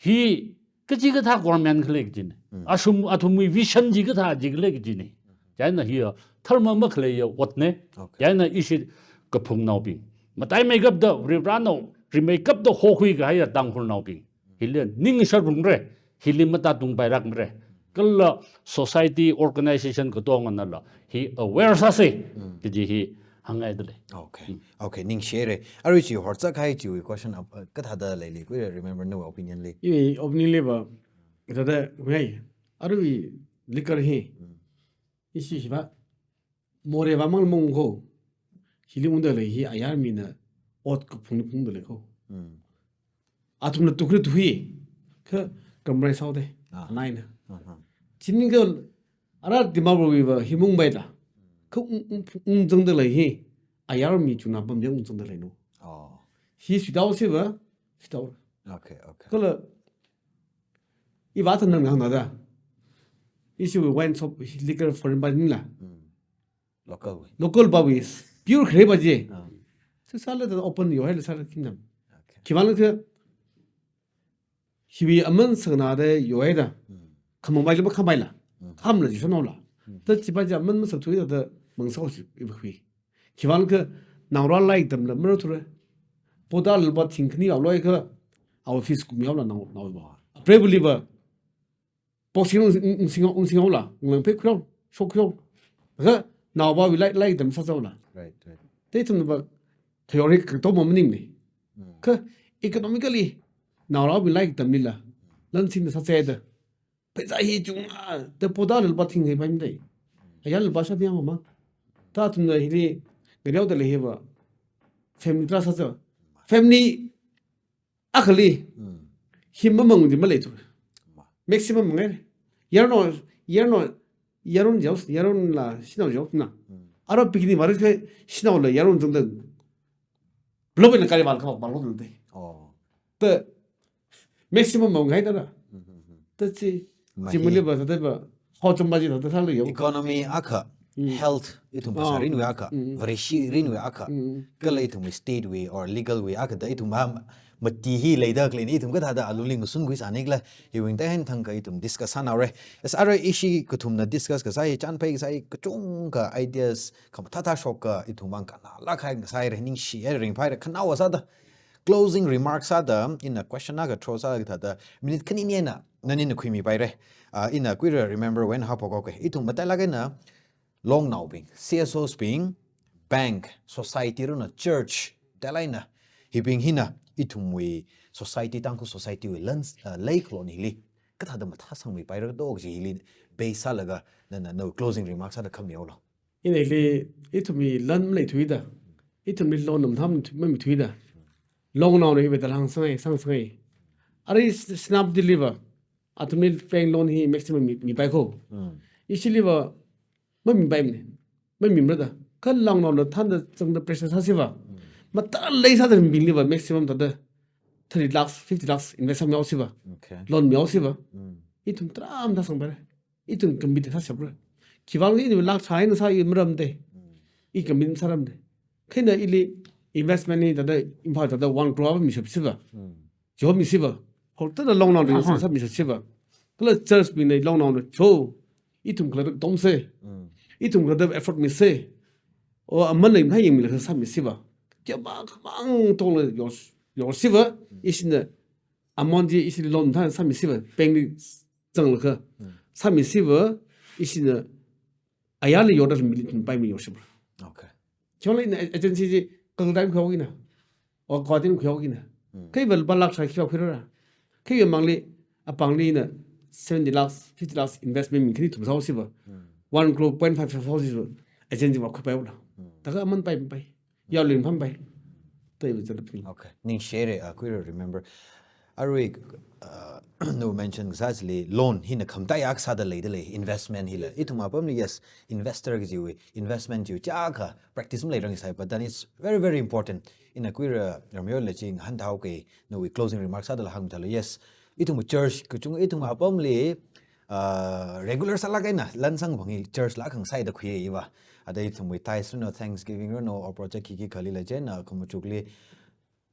Hi, kachikathā government khala kajine. Ashum, athumwui vision chikathā chi khala kajine. Chieina hi, ah, dharma makhaleiya otne. Okay. Chieina ishi kaphungnaobing, mataimeikapta, Varivarānao rimeikapta hokhui kahaiya Tangkhulnaobing, hili ningsharphungra, hili matātungpailākmara. Kala society organization katonganala hi aware sāsa kaji hi hāngngaidalei. Okay. Okay, ningshihaira. Arui chi horchak kahai chiwui question, uh, kathāda leili, khuira Remember nawui opinion li? Iwui opinion liva, kathāda, ngai, arui liquor hi, Ishi shiva, morei vāmang mong ko. Hili ungda lei hi ayar mina ot kaphung phungda lei ko. Athumna tukri tuhi. Kha kamrai sao de. Ah. Naina. Chini ka ara Dimapur wui va hi mung bai da. Kha ung, ung, ungzangda lei hi. Ayar mi chungna pam yang ungzangda lei no. Oh. Hi sitao siva, sitao. Okay, okay. Kala, i va than nang hang da. Ishi wui wine shop, liquor foreign ba nila. Local wui. Local ba wui. Pure khre ba je. Ah. Sisala da open yo hai sala kinam. Okay. Khiwuivang kha hiwui aman sangna da yo hai da. Khamang bai la ba kham bai la. Kham la ji shano la. Da chi ba ja aman masa thui da mang sao si i ba hui. Khiwuivang kha naora lai tam la mara thura. Poda lal ba thing khani au loi kha au fees kum yao la nao, nao ba. Bravely ba. Boxing ung, ung, ung sing, ung sing la, ung lang pe khuiu, shok khuiu. Kha, naoba wui lai, lai tam sa sa la. Right, right. Te ithum ba, theory kato ma maning ni. Kha, economically, naoba wui lai tam ni la. Lan sin sa sa da. Pheisā hi chunga, te poda lal ba thing hai ba mi dai. Ayar lal ba sha diang ma. Ta ithumna hili, ngariau da lei hi ba. Family tra sa sa. Family, akhali, him mamang di malei tu. Maximum ngai. Yarno, yarno, yaron jaus, yaron la, shinao jaus na. Ara pikni baru ke, shinao la, yaron zangda. Blobe na kari bal ka, bal ko de. Oh. Te, maximum mamang ngai da na. Te chi, chi muli ba, te ba, Hao chumba ji thāda thāla yo. Economy akha, health, ithum phasā rinwui akha, vareshi rinwui akha, kala ithum state wui or legal wui akha da ithum ha mati hi leida khalei ni ithum kathāda alungli ngasun khuisā ni kala, hiwui tangda hen thang kha ithum discuss sānao re. As ara ishi kathumna discuss kasā hi, chānphai kasā hi, kachungkha ideas, khamathā thā shoka ithum vang kannalāk kahai kasā hi re, ningshi e, ringphai re, khanaowa sāda. Closing remarks sāda, ina question akha throw sāda thāda, minute khani ni eina, nani na khuimi pai re. Ah, ina kuira remember when hapo ko ke. Ithum matailāk eina, longnaobing, C S Os bing, bank, society runa, church, talaina, hibing hina, ithumwui society, Tangkhul society wui lan, ah, leikhalon hili. Kathāda mathāsangmi pai re do ji hili, base sālaga, na, na, na closing remarks sāda khami lo. Ina hili, ithumwui lan maleithuida. Ithumwui loan nam tham mami thuida. Longnaona hi beta hāngsāngai, sāngsāngai. Ara Senapati liva. Athumwui bank loan hi maximum mi, mipai ko. Ishiliva, mamipai mani. Mamimara da. Kha longnaona thānda zangda pressure sāsiva. Mathālāk sāda mibing liva maximum thāda thirty lakhs, fifty lakhs invest sāmihaosiva. Okay. Loan mihaosiva. Ithum tram da sangpai re. Ithum commit sāshapra. Khiwuivang ina lakh thā eina sā i maram de. I commit sāram de. Kha ina ili investment ni thāda Imphal thāda one crore mishap siva. Job misiva. Hotel longnao ni sā mishap siva. Kala church bing ni longnao ni jo. Ithum kala dom se. Ithum kala effort mise. O aman ni hai yangmi la sāmi siva. Kya ba khamang tong la yor, yorsiva. Ishina amount ji ishi loan thā sāmi siva. Bank ni zanglaga, sāmi siva, ishina, ayarli yorda million paimi yorshibra. Okay. Chongle ina agency ji, kang time khawina, o quarantine khawina. Kaiva lupā lakh thā khawira. Kaiva mangli, apāngli na seventy lakhs, fifty lakhs investment mi khani thum sāhaosiva. One crore point five sāhaosiva. Agency va khuipai ula. Taka aman pai, pai. Yaolin phampai. Taiva zalapni. Okay. Ningshi re, ah, kuira remember. Arui, ah, no mention kasā chili loan hina khamtaiya kasā da leida lei, investment hila. Ithum apamli, yes, investor kajiwui, investment jiwui, chaka practice maleirang sai, but then it's very, very important. Ina kuira ramyo le ching han thao ke, no, we closing remarks sāda la hāngmi thālo. Yes, ithum church kachung, ithum apamli, ah, regular sālāk eina, lan sangphang hi church la khangasaida khuiya iva. Ada ithumwui tithes rino, thanksgiving rino, o project khikhi khali la chieina, khamachukli.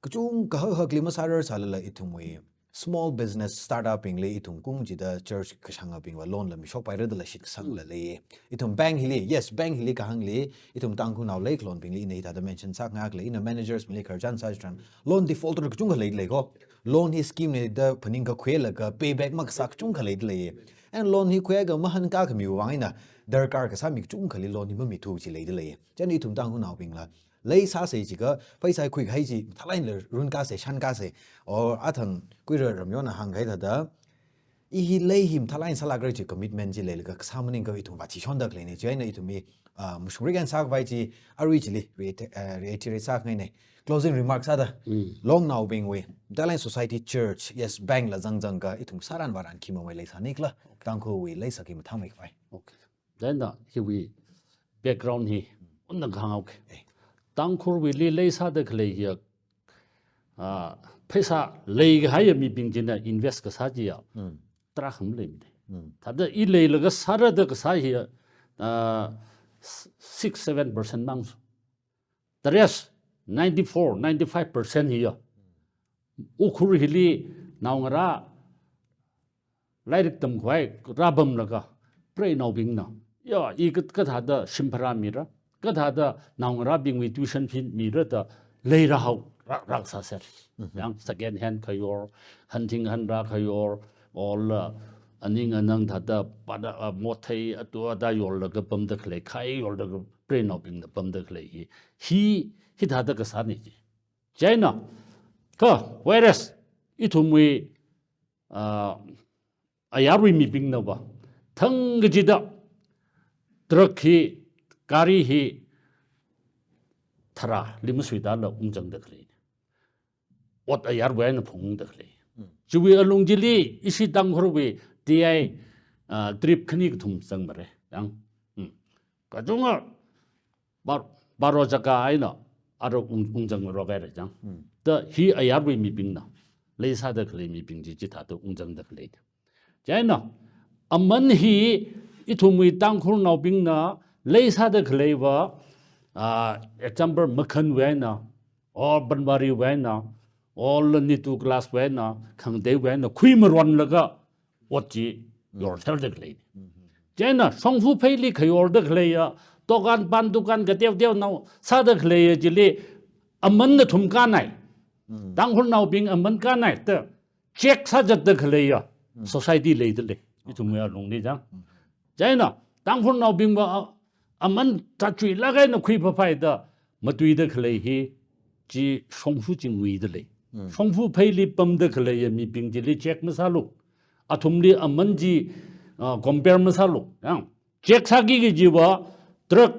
Kachungkha hak hakli masārar sālala ithumwui small business startup bingli ithum kum jida church kashangabingva loan la mishokpaira da la shitkasang la lei. Ithum bank hili, yes, bank hili kahāngli, ithum Tangkhulnao leikhalon bingli ina hithāda mention sākhangai kala, ina managers bingli khararchan sā chitharan, loan defaulter kachungkha lei lei ko. Loan hi scheme ni da phaning kakhuilaga payback makasā kachungkha leida lei. And loan hi khuilaga mahānkā khamiwui vang eina darkar kasā mi kachungkhali loan hi mamithu chi leida lei. Chieina ithum Tangkhulnaobingla, lei sāsei jiakha, pheisā khuikahai chi, thālaila runkāsei, shankāsei, or athang kuira ramyona hāngkahai thāda, I hi lei hi mathālāk eina sālākra chi commitment chi leilaga kasā maningakha ithum vāchishonda khaleina. Chieina ithum hi, ah, mashungrik eina sākhavai chi arui chili reiter-, ah, reiterate sākhangaina. Closing remarks sāda, Mm. Longnaobingwui, mathālāk eina society, church, yes, bank la zangzangakha ithum sāran vāran khi mamei leisānikhala, Tangkhulwui leisāki mathāmeikhavai. Okay. Then the, hiwui background hi, unna kahāng okay. Eh. Tangkhulwuili leisāda khalei hi, ah, pheisā leikahaiya mibing china invest kasā chiya, Mm. tarākha maleimana. Mm. Thāda i leilaga sārada kasā hi, ah, s-, six, seven percent mang su. The rest, ninety-four, ninety-five percent hiya. Ukhrul hili naongarā lairik tamkhavai rāpamlaga, preinaobingna, ya, i kat-, kathāda shim bhara mira, kathāda naongarābingwui tuition fee mira da leirahao, rak, rak sāser. Mhm. Yang second hand khayor, hanthing hanrā khayor, or, uh, aning anang thāda pada, uh, mothei atu ada yorlaga pamda khalei, khai yorlaga preinaobingna pamda khalei hi, hi, hithāda kasāna chi. Chieina, kha, whereas, ithumwui, ah, ayarwui mibingnava, thangkachida, truck hi, gari hi, tharāli masuidala ungzangda khalei. Ot ayarwui eina phungda khalei. Mm. Chiwui alung chili, ishi Tangkhulwui T I, ah, trip khani kathum zangmara, yang. Mm. Kachungkha, bar-, baro chaka eina, ara ung-, ungzangngarok haira chang. Mm. Da hi ayarwui mibingna, leisāda khalei mibing chi chithāda ungzangda khalei. Chieina, aman hi ithumwui Tangkhulnaobingna leisāda khaleiva, ah, example, Makhanwui eina, or Banwariwui eina, or Nitu Classwui eina, khangateiwui eina, khuimaronlaga ot chi yortharda khalei. Mhm. Chieina, shongfa pheili khayorda khaleiya, dukan, pan dukan, kateoteonao sāda khaleiya chili, aman nathum kānai. Mm. Tangkhulnaobing aman kānai, da, check sāzatda khaleiya, Mm. society leidalei. Ithumwui alungli chang. Mm. Chieina, Tangkhulnaobingva a-, aman tachuilāk eina khuiphāphaida, matuida khalei hi, chi shongfa chi nguidalei. Mm. Shongfa pheili pamda khaleiya mibing chili check masālu. Athumli aman chi, ah, compare masālu. Yang, check sāki kajiva, truck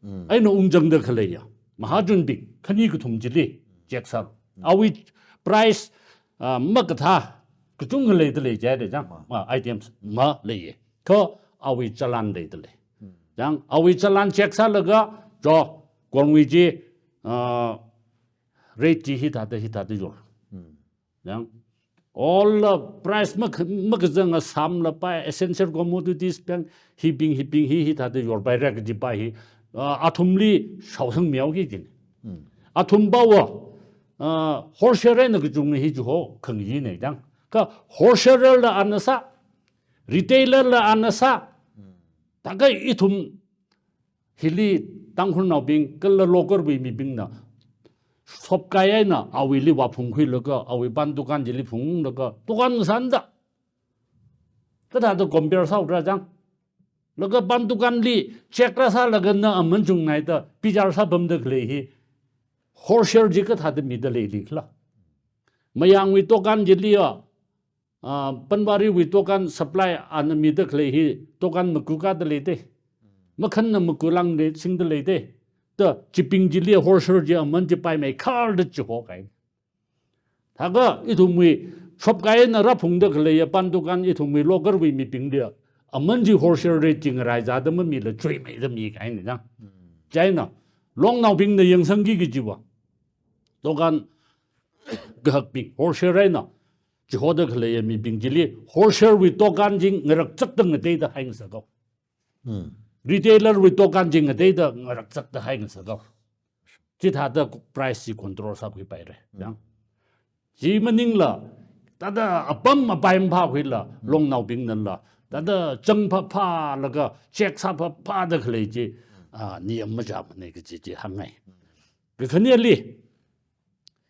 Mm. eina ungzangda khaleiya. Mahajunbing, khani kathum chili, check sālu. Mm. Awui price, ah, makathā, kachungkha leidalei jihaira chang. Ma. Ma, items, maleiya. Kha awui challan leidalei. Mm. Chang, awui challan check sālaga, jo, kongwui chi, ah, rate chi hithāda, hithāda yor. Mm. Yang, all the price mak-, makazanga samlapai, essential commodities peng, hibing, hibing, hi, hithāda yorpaira kajipai hi, ah, athumli shaosangmihaoki jina. Hmm. Athumva, ah, wholesale eina kachungna hi chiho khangayina chang. Kha wholesaler la ana sā, retailer la ana sā, Hmm. thākha ithum hili Tangkhulnaobing kala local wui mibingna shopkai eina awuili vāphungkhuilaga, awui pan dukan chili phunglaga, dukan sānda. Kathāda compare sāhaora chang. Laga pan dukanli check rāsālaga na aman chungnaida bichar sāpamda khalei hi wholesale chi kathāda mida leilikhala. Mayangwui dukan chiliya, ah, Panwariwui dukan supply ana mida khalei hi dukan maku kāda leida. Makhanna maku langli singda leida. Da chibing chili wholesale chi aman chi paimeikhar da chihokai. Thākha ithumwui shopkai eina rāphungda khaleiya pan dukan ithumwui local wui mibingli aman chi wholesale rate chi ngarai zāda mamila chuimeida mikahaina chang. Hmm. Chieina, longnaobingna yangsangki kajiva, dukan kahakbing, wholesale eina chihoda khaleiya mibing chili wholesale wui dukan chi ngarakchakda ngateida haingasakhaowa. Hmm. Retailer wui dukan chi ngateida ngarakchakda haingasakhaowa. Chithāda price chi control sākhuipaira. Hmm. Yang. Chi maningla, thāda apam apai maphākhuila, Hmm. longnaobingnala, thāda chang phāphālaga, check sā phāphāda khalei chi, ah, niyam machāmana kaji chi hāngngai. Hmm. Kakhaneli,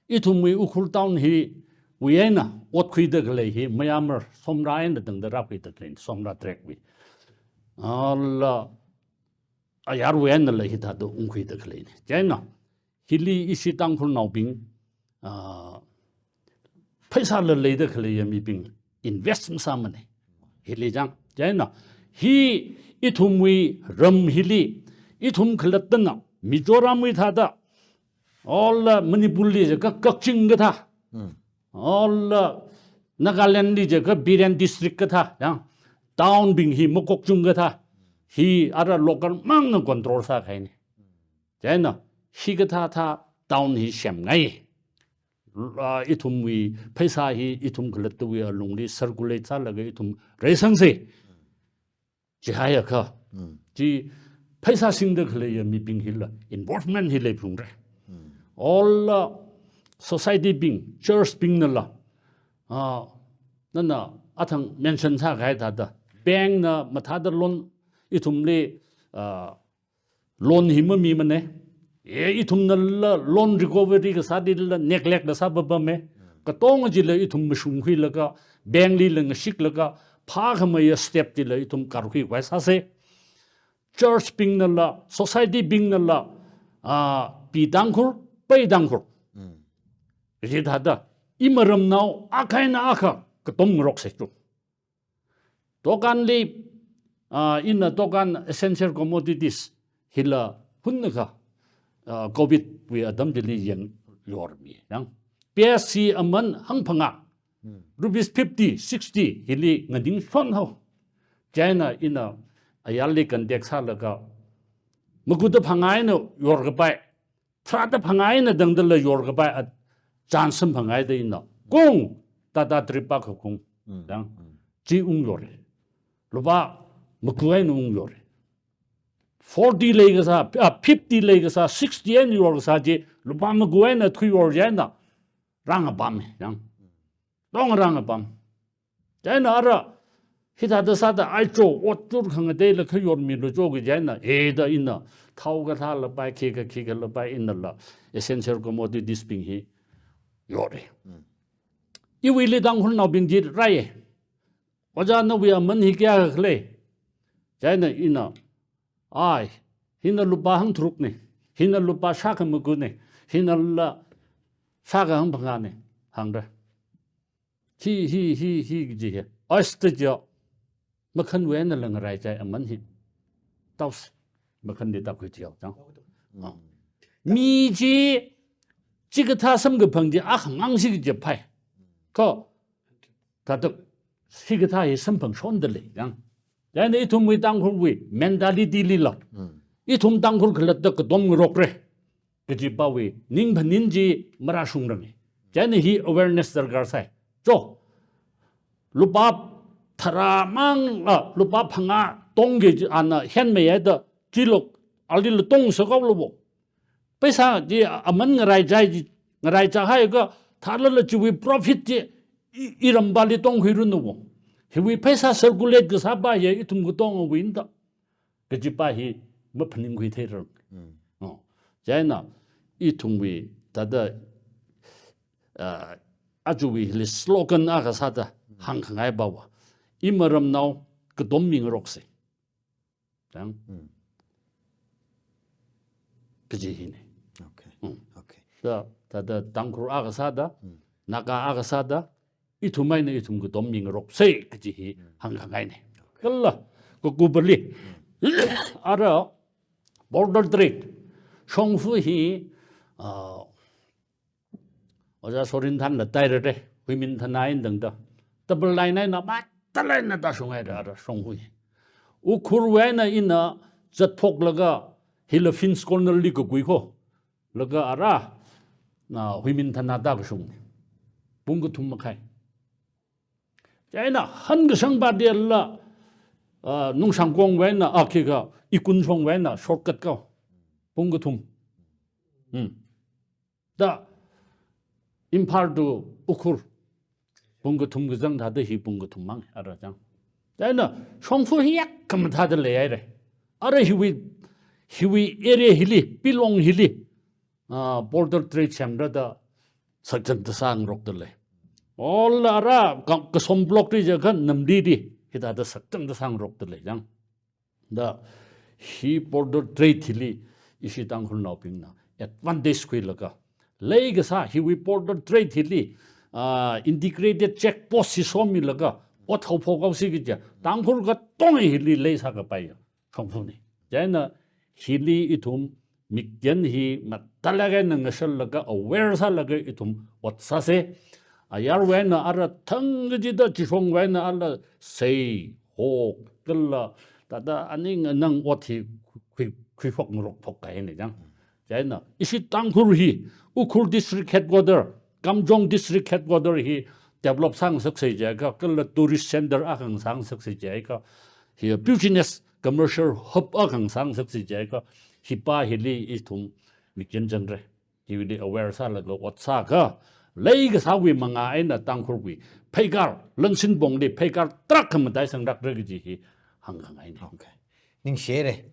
ithumwui Ukhrul town hiwui eina otkhuida khalei hi, Myanmar somrā eina tangda rākhuida khalei, somrā track wui. Ala ayarwui einala hithāda ungkhuida khaleina. Chieina, hili ishi Tangkhulnaobing, ah, pheisāla leida khaleiya mibing invest masāmana. Hili chang. Chieina, hi ithumwui ram hili, ithum khalattana, Mizoramwui thāda, all Manipurli jiakha Kakching kathā, all Nagalandli jiakha Biren District kathā, chang. Town bing hi makokchung kathā, hi ara local mangna control sākahaina. Chieina, hikathā thā town hi semngai. Ah, ithumwui pheisā hi ithum khalattawui alungli circulate sālaga ithum reisangsa. Chihaiakha, chi pheisā singda khaleiya mibing hila involvement hi leiphalungra. All society bing, church bingnala, ah, nana athang mention sākahai thāda, bankna mathāda loan ithumli, ah, loan hi mamimana. E, ithumnala loan recovery kasālila neglect kasā papama. Katonga chila ithum mashungkhuilaga, banklila ngashiklaga, phākhameiya step chila ithum karkhui khavai sāsa. Church bingnala, society bingnala, ah, pi Tangkhul, pei Tangkhul. Chithāda, imaramnao akha eina akha katom ngaroksa chu. Dukanli, ah, ina dukan essential commodities hila hunnakha, ah, Covid wui atam chili yang yormi. Yang P S C aman hangphangā, rupees fifty, sixty hili nganing shon hao. Chieina ina ayarli contact sālaga, maguda phangā eina yorkapai, tharāda phangā eina tangdala yorkapai a chance samphanghaida ina kung, Tata Tripaka kung, yang, chi ungyora. Lupā magu eina ungyora. Forty leikasā, ah, fifty leikasā, sixty eina yorkasā chi, lupā magu eina thuiyor chieina, rāngapam, yang. Tong rāngapam. Chieina ara, hithāda sāda ai cho, ot chur khangateila khayormilu cho kaji chieina, e da ina, thao kathālapai, khikha khikhalapai inala, essential commodities bing hi yore. Iwuili Tangkhulnaobing chi rai. Ojā nawui aman hi kayākha khalei? Chieina ina, ai, hina lupā hangtharukna, hina lupā shākha maguna, hinala shākha hangphangāna, hāngra. Hi, hi, hi, hi kaji hi. Asta jo. Makhanwui einala ngaraichai aman hi. Taus. Makhanli tākhui thiyo, chang. Ah. Mi chi, chikathā samkaphang chi, akhamang chi kaji phai. Ko, tātak, hikathā hi samphang shonda lei, chang. Chieina ithumwui Tangkhulwui mentality lila. Ithum Tangkhul khalatta katom ngarokra kaji pāwui ningphaning chi marāshungranga. Chieina hi awareness darkar sai. Cho, lupā tharā mang, ah, lupā phangā tongki chi ana henmeiya da, chilo, alila tong sākao lo bo. Pheisā chi aman ngaraichai chi, ngaraichāhaiakha, tharālala chiwui profit chi i, iram pāli tongkhuiranu bo. Hiwui pheisā circulate kasā pā hi ithum katongawui eina da kaji pā hi maphaningkhui theira. Oh. Chieina ithumwui thāda, ah, ajawui hili slogan akha sāda hāngkhangai pāva, imaramnao katom mingaroksa. Chang. Kaji hina. Okay. Mm. Okay. Da, thāda Tangkhul akha sāda, Naga akha sāda, ithum eina ithum katom mingaroksa kaji hi hāngkhangaina. Kala, kakupali. Ara, border trade. Shongfa hi, ah, Ojā Sorinthanla tairare, Huiminthana eina tangda. Double line eina, matalai eina tāshunghaira, ara, shongfa hi. Ukhrulwui eina ina zatphoklaga, hila Phin's Corner li kakui ko. Laga ara, na, Huiminthana tākashung. Pung kathum makhai. Chieina hankashang pā chila, ah, Nungshangkongwui eina, ah, khikha, Ikunshongwui eina, shortcut kao. Pung kathum. Hmm. Da, Imphal to Ukhrul. Pung kathum kazang thāda hi pung kathum mang, ara chang. Chieina, shongfa hi yak khamathāda leihaira. Ara hiwui, hiwui area hili, Pilong hili, ah, border trade semra da, sakchanda sāngarokda lei. All ara, ka, Kasom block li jiakha Namdi li, hithāda sakchanda sāngarokda lei, chang. Da, hi border trade hili, ishi Tangkhulnaobingna advantage khuilaga, leikasā hiwui border trade hili, ah, integrated check post hi somilaga, ot haophok haosi kaja, Tangkhul katonga hili leisākapai shongfane. Chieina hili ithum mikyan hi mathālāk eina ngasharlaga, aware sālaga ithum ot sāsa. Ayarwui eina ara thang kachida chishongwui eina ala sei, hok, kala, thāda aning anang ot hi khui, khuishok ngarokphok kahaina chang. Chieina ishi Tangkhul hi, Ukhrul District Headquarter, Kamjong District Headquarter hi develop sāngasaksa jiakha, kala tourist center akha ngasāngasaksa jiakha, hi business commercial hub akha ngasāngasaksa jiakha, hi pa hili ithum mikyan changra. Hiwuili aware sālaga ot sākha, leikasāwui manga eina Tangkhulwui pheikar, Lansingpongli pheikar tarākha mataisangrakra kaji hi hāngkhangaina. Okay. Ningshire.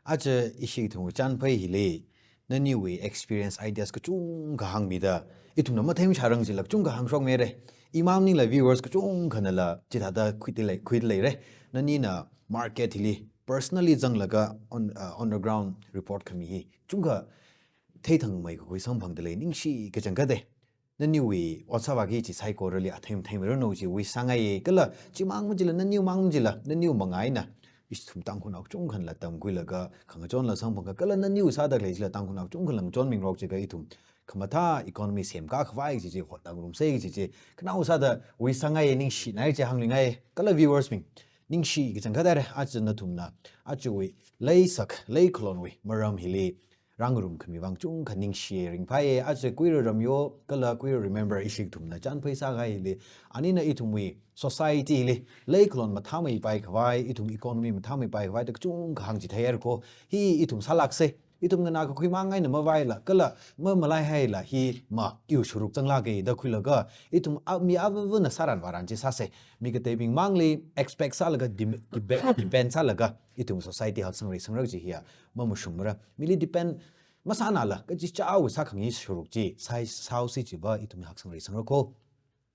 Aja ishi ithum chānphai hili, naniwui experience, ideas kachungkha hāngmida, ithumna matheimashārang jila kachungkha hāngshokmire. Imang maningla viewers kachungkhanala chithāda khuida lei, khuida leire. Nanina market hili personally zanglaga on, uh, on the ground report khami hi chungkha theithangmeikakhui samphangda lei, ningshi kachangkhatta. Naniwui ot sāvāki kaji saikorali athei matheimeiranu kajiwui sāngaiya, kala chimang majila, naniwui mang majila, naniwui manga eina ithum Tangkhulnao kachungkhanala tamkhuilaga khangachonla samphangakha, kala naniwui sāda khalei chila Tangkhulnao kachungkhanala ngachonmingarok jiakha ithum khamathā economy semkakhavai kaji chi hotnangarumsa kaji chi, khanao sādawui sāngaiya, ningshinai kaji hāngluingai, kala viewers bing, ningshi kachangkhatta re, aja nathumna ajawui leisak, leikhalonwui maram hili rāngarumkhami vang chungkha ningshi ringphai. Aja Kuirar Ramyo kala Kuirar Remember ishi ithumna chānphai sākahai hili, anina ithumwui society li leikhalon mathāmeipaikhavai, ithum economy mathāmeipaikhavai da kachungkha hāngchitheihaira ko. Hi ithum sālāksa. Ithum nganākakhui mang eina mavaila, kala mamalaihailaga hi ma iwui sharuk zanglāka da khuilaga, ithum a, mi avāvana sāran vāran chi sāsa. Mi kateibing mangli expect sālaga, dem-, debe-, depend sālaga ithum society haksang reisangra kaji hiya mamashungmara. Mili depend masānala, kachichāwui sākhangai sharuk chi sāi, sāhaosi chiva ithum haksang reisangra ko.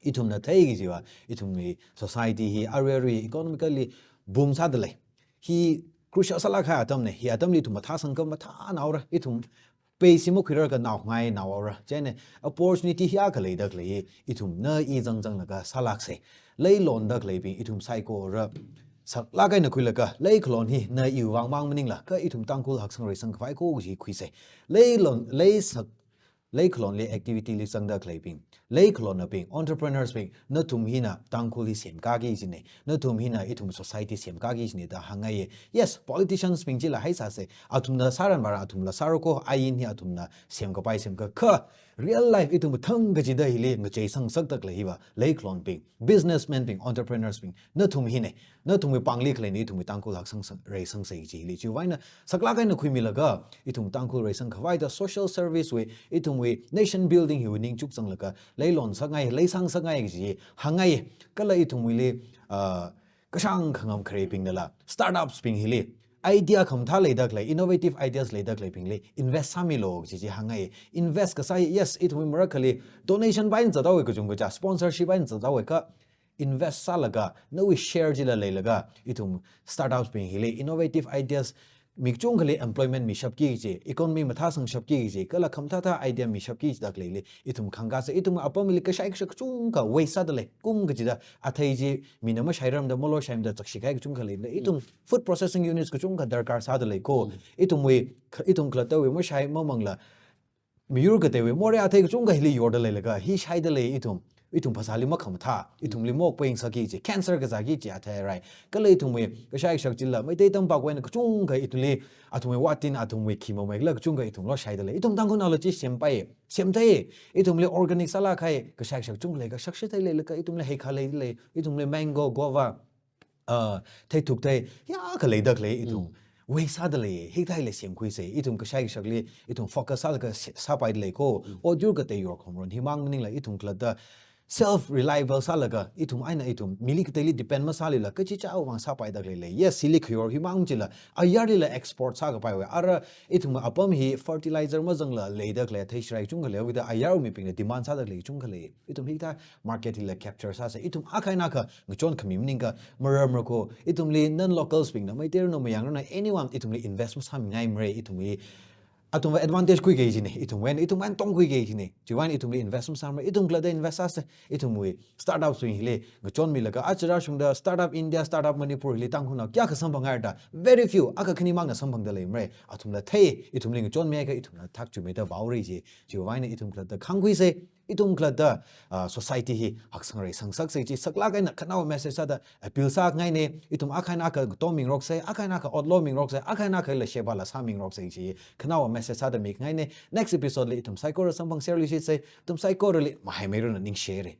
Ithumna theiki kajiva, ithumwui society hi arui arui economically boom sāda lei. Hi crucial sālākkahai atamna, hi atamli ithum mathāsangakha mathānaora, ithum peishi makhuirarkha naongainaora. Chieina opportunity hi akha leida khalei hi, ithumna i zangzanglaga sālāksa. Leilonda khaleibing ithum saikora saklāk eina khuilaga, leikhalon hi na iwui vang mang maningla, kha ithum Tangkhul haksang reisangkhavai ko kaji khuisa. Leilon, leisak, leikhalonli activity li zangda khaleibing, leikhalonnabing, entrepreneurs bing, nathum hina Tangkhul hi semkaki kajina, nathum hina ithum society semkaki kajina da hāngngaiya. Yes, politicians bing chila haisāsa, athumna sāran vāran athumla sāra ko, ain hi athumna semkapai semka, kha real life ithum thang kachida hili ngacheisangngasakda khalei hiva leikhalonbing, businessman bing, entrepreneurs bing, nathum hina, nathumwui pāngli khaleina ithumwui Tangkhul haksang sang, reisangsa kaji hili. Chiwui vang eina saklāk eina khuimilaga, ithum Tangkhul reisangkhavai da social service wui, ithumwui nation building hiwui ningchuk zanglaga, leilon sāngai, leisang sāngai kaji hāngngai, kala ithumwuili, ah, kashāng khangam khareibingnala, startups bing hili, idea khamathā leida khalei, innovative ideas leida khaleibingli invest sāmilu kaji chi hāngngai. Invest kasā, yes, ithumwui marakhali donation pai eina zathaowa kachungkha, sponsorship pai eina zathaowa kha, invest sālaga, nawui share chila leilaga, ithum startups bing hili innovative ideas, mi kachungkhali employment mishapki kaji, economy mathāsangshapki kaji, kala khamathāthā idea mishapki kajida khaleili, ithum khangkāsa. Ithum apamli kashai kashak kachungkha waste sāda lei, kum kachida, athei chi mina mashairarmada, maloshaimada, chakshikahai kachungkha leila, ithum food processing units kachungkha darkar sāda lei ko. Ithumwui, ithum khalattawui mashai mamangla, miyur kateiwui morei athei kachungkha hili yorda leilaga, hi shaida lei ithum, ithum phasāli makhamathā, ithumli mok paingsakki kaji, cancer kazāki kaji athei rai. Kala ithumwui kashai kashak chila, Meitei tampakwui eina kachungkha ithumli, athumwui watin, athumwui khi mamei kala kachungkha ithum loshaida lei. Ithum Tangkhulnaola chi sempai, semthei, ithumli organic sālākkahai kashai kashak chungkha lei, kashak shithei leilaga, ithumli heikha lei lei, ithumli mango, guava, ah, theithuk thei, ya khalei da khalei ithum. Mm. Waste sāda lei, hikathā hili semkhuisa, ithum kashai kashakli, ithum focus sālaga se-, sāpaida lei ko. Mm. Ot yur katei yorkhomron, himang maningla ithum khalatta self reliable sālaga, ithum eina ithum, mili kateili depend masālila, kachichāwui vang sāpaida khalei lei. Yes, hili khayor himang chila, ayarlila export sākapaiwa. Ara ithum apam hi fertilizer mazangla leida khalei, athei shirai kachungkha leiwuida, ayarwui mibingna demand sāda khalei kachungkha lei. Ithum hikathā market hila capture sāsa, ithum akha eina akha ngachon khami maningakha, maramra ko, ithumli non-locals bingna, Meiteiranu, Mayangranu, anyone, ithumli invest masāmingaimara, ithumli, athumva advantage khuiki kajina, ithumwui eina, ithumwui eina tongkhuiki kajina. Chiwui eina ithumli invest masāmara, ithum khalatta invest sāsa, ithumwui startups wui hili ngachonmilaga, aja rāshungda Startup India, Startup Manipur hili Tangkhulnao kayākha samphanghaida, very few, akha khanimangna samphangda leimara. Athumla thei, ithumli ngachonmihaiakha ithumla thakchuimeida vaora ji. Chiwui eina ithum khalatta khāngkhuisa, ithum khalatta, ah, society hi haksangrei sangsaksa ji, saklāk eina khanaowa message sāda appeal sāngaina, ithum akha eina akha tongmingaroksa, akha eina akha otlomingaroksa, akha eina akhali sheba la sāmingaroksa ji, khanaowa message sāda mingaina. Next episode li ithum saikora samphangserluishitsa, ithum saikorali mahaimeiranu, ningshihaira.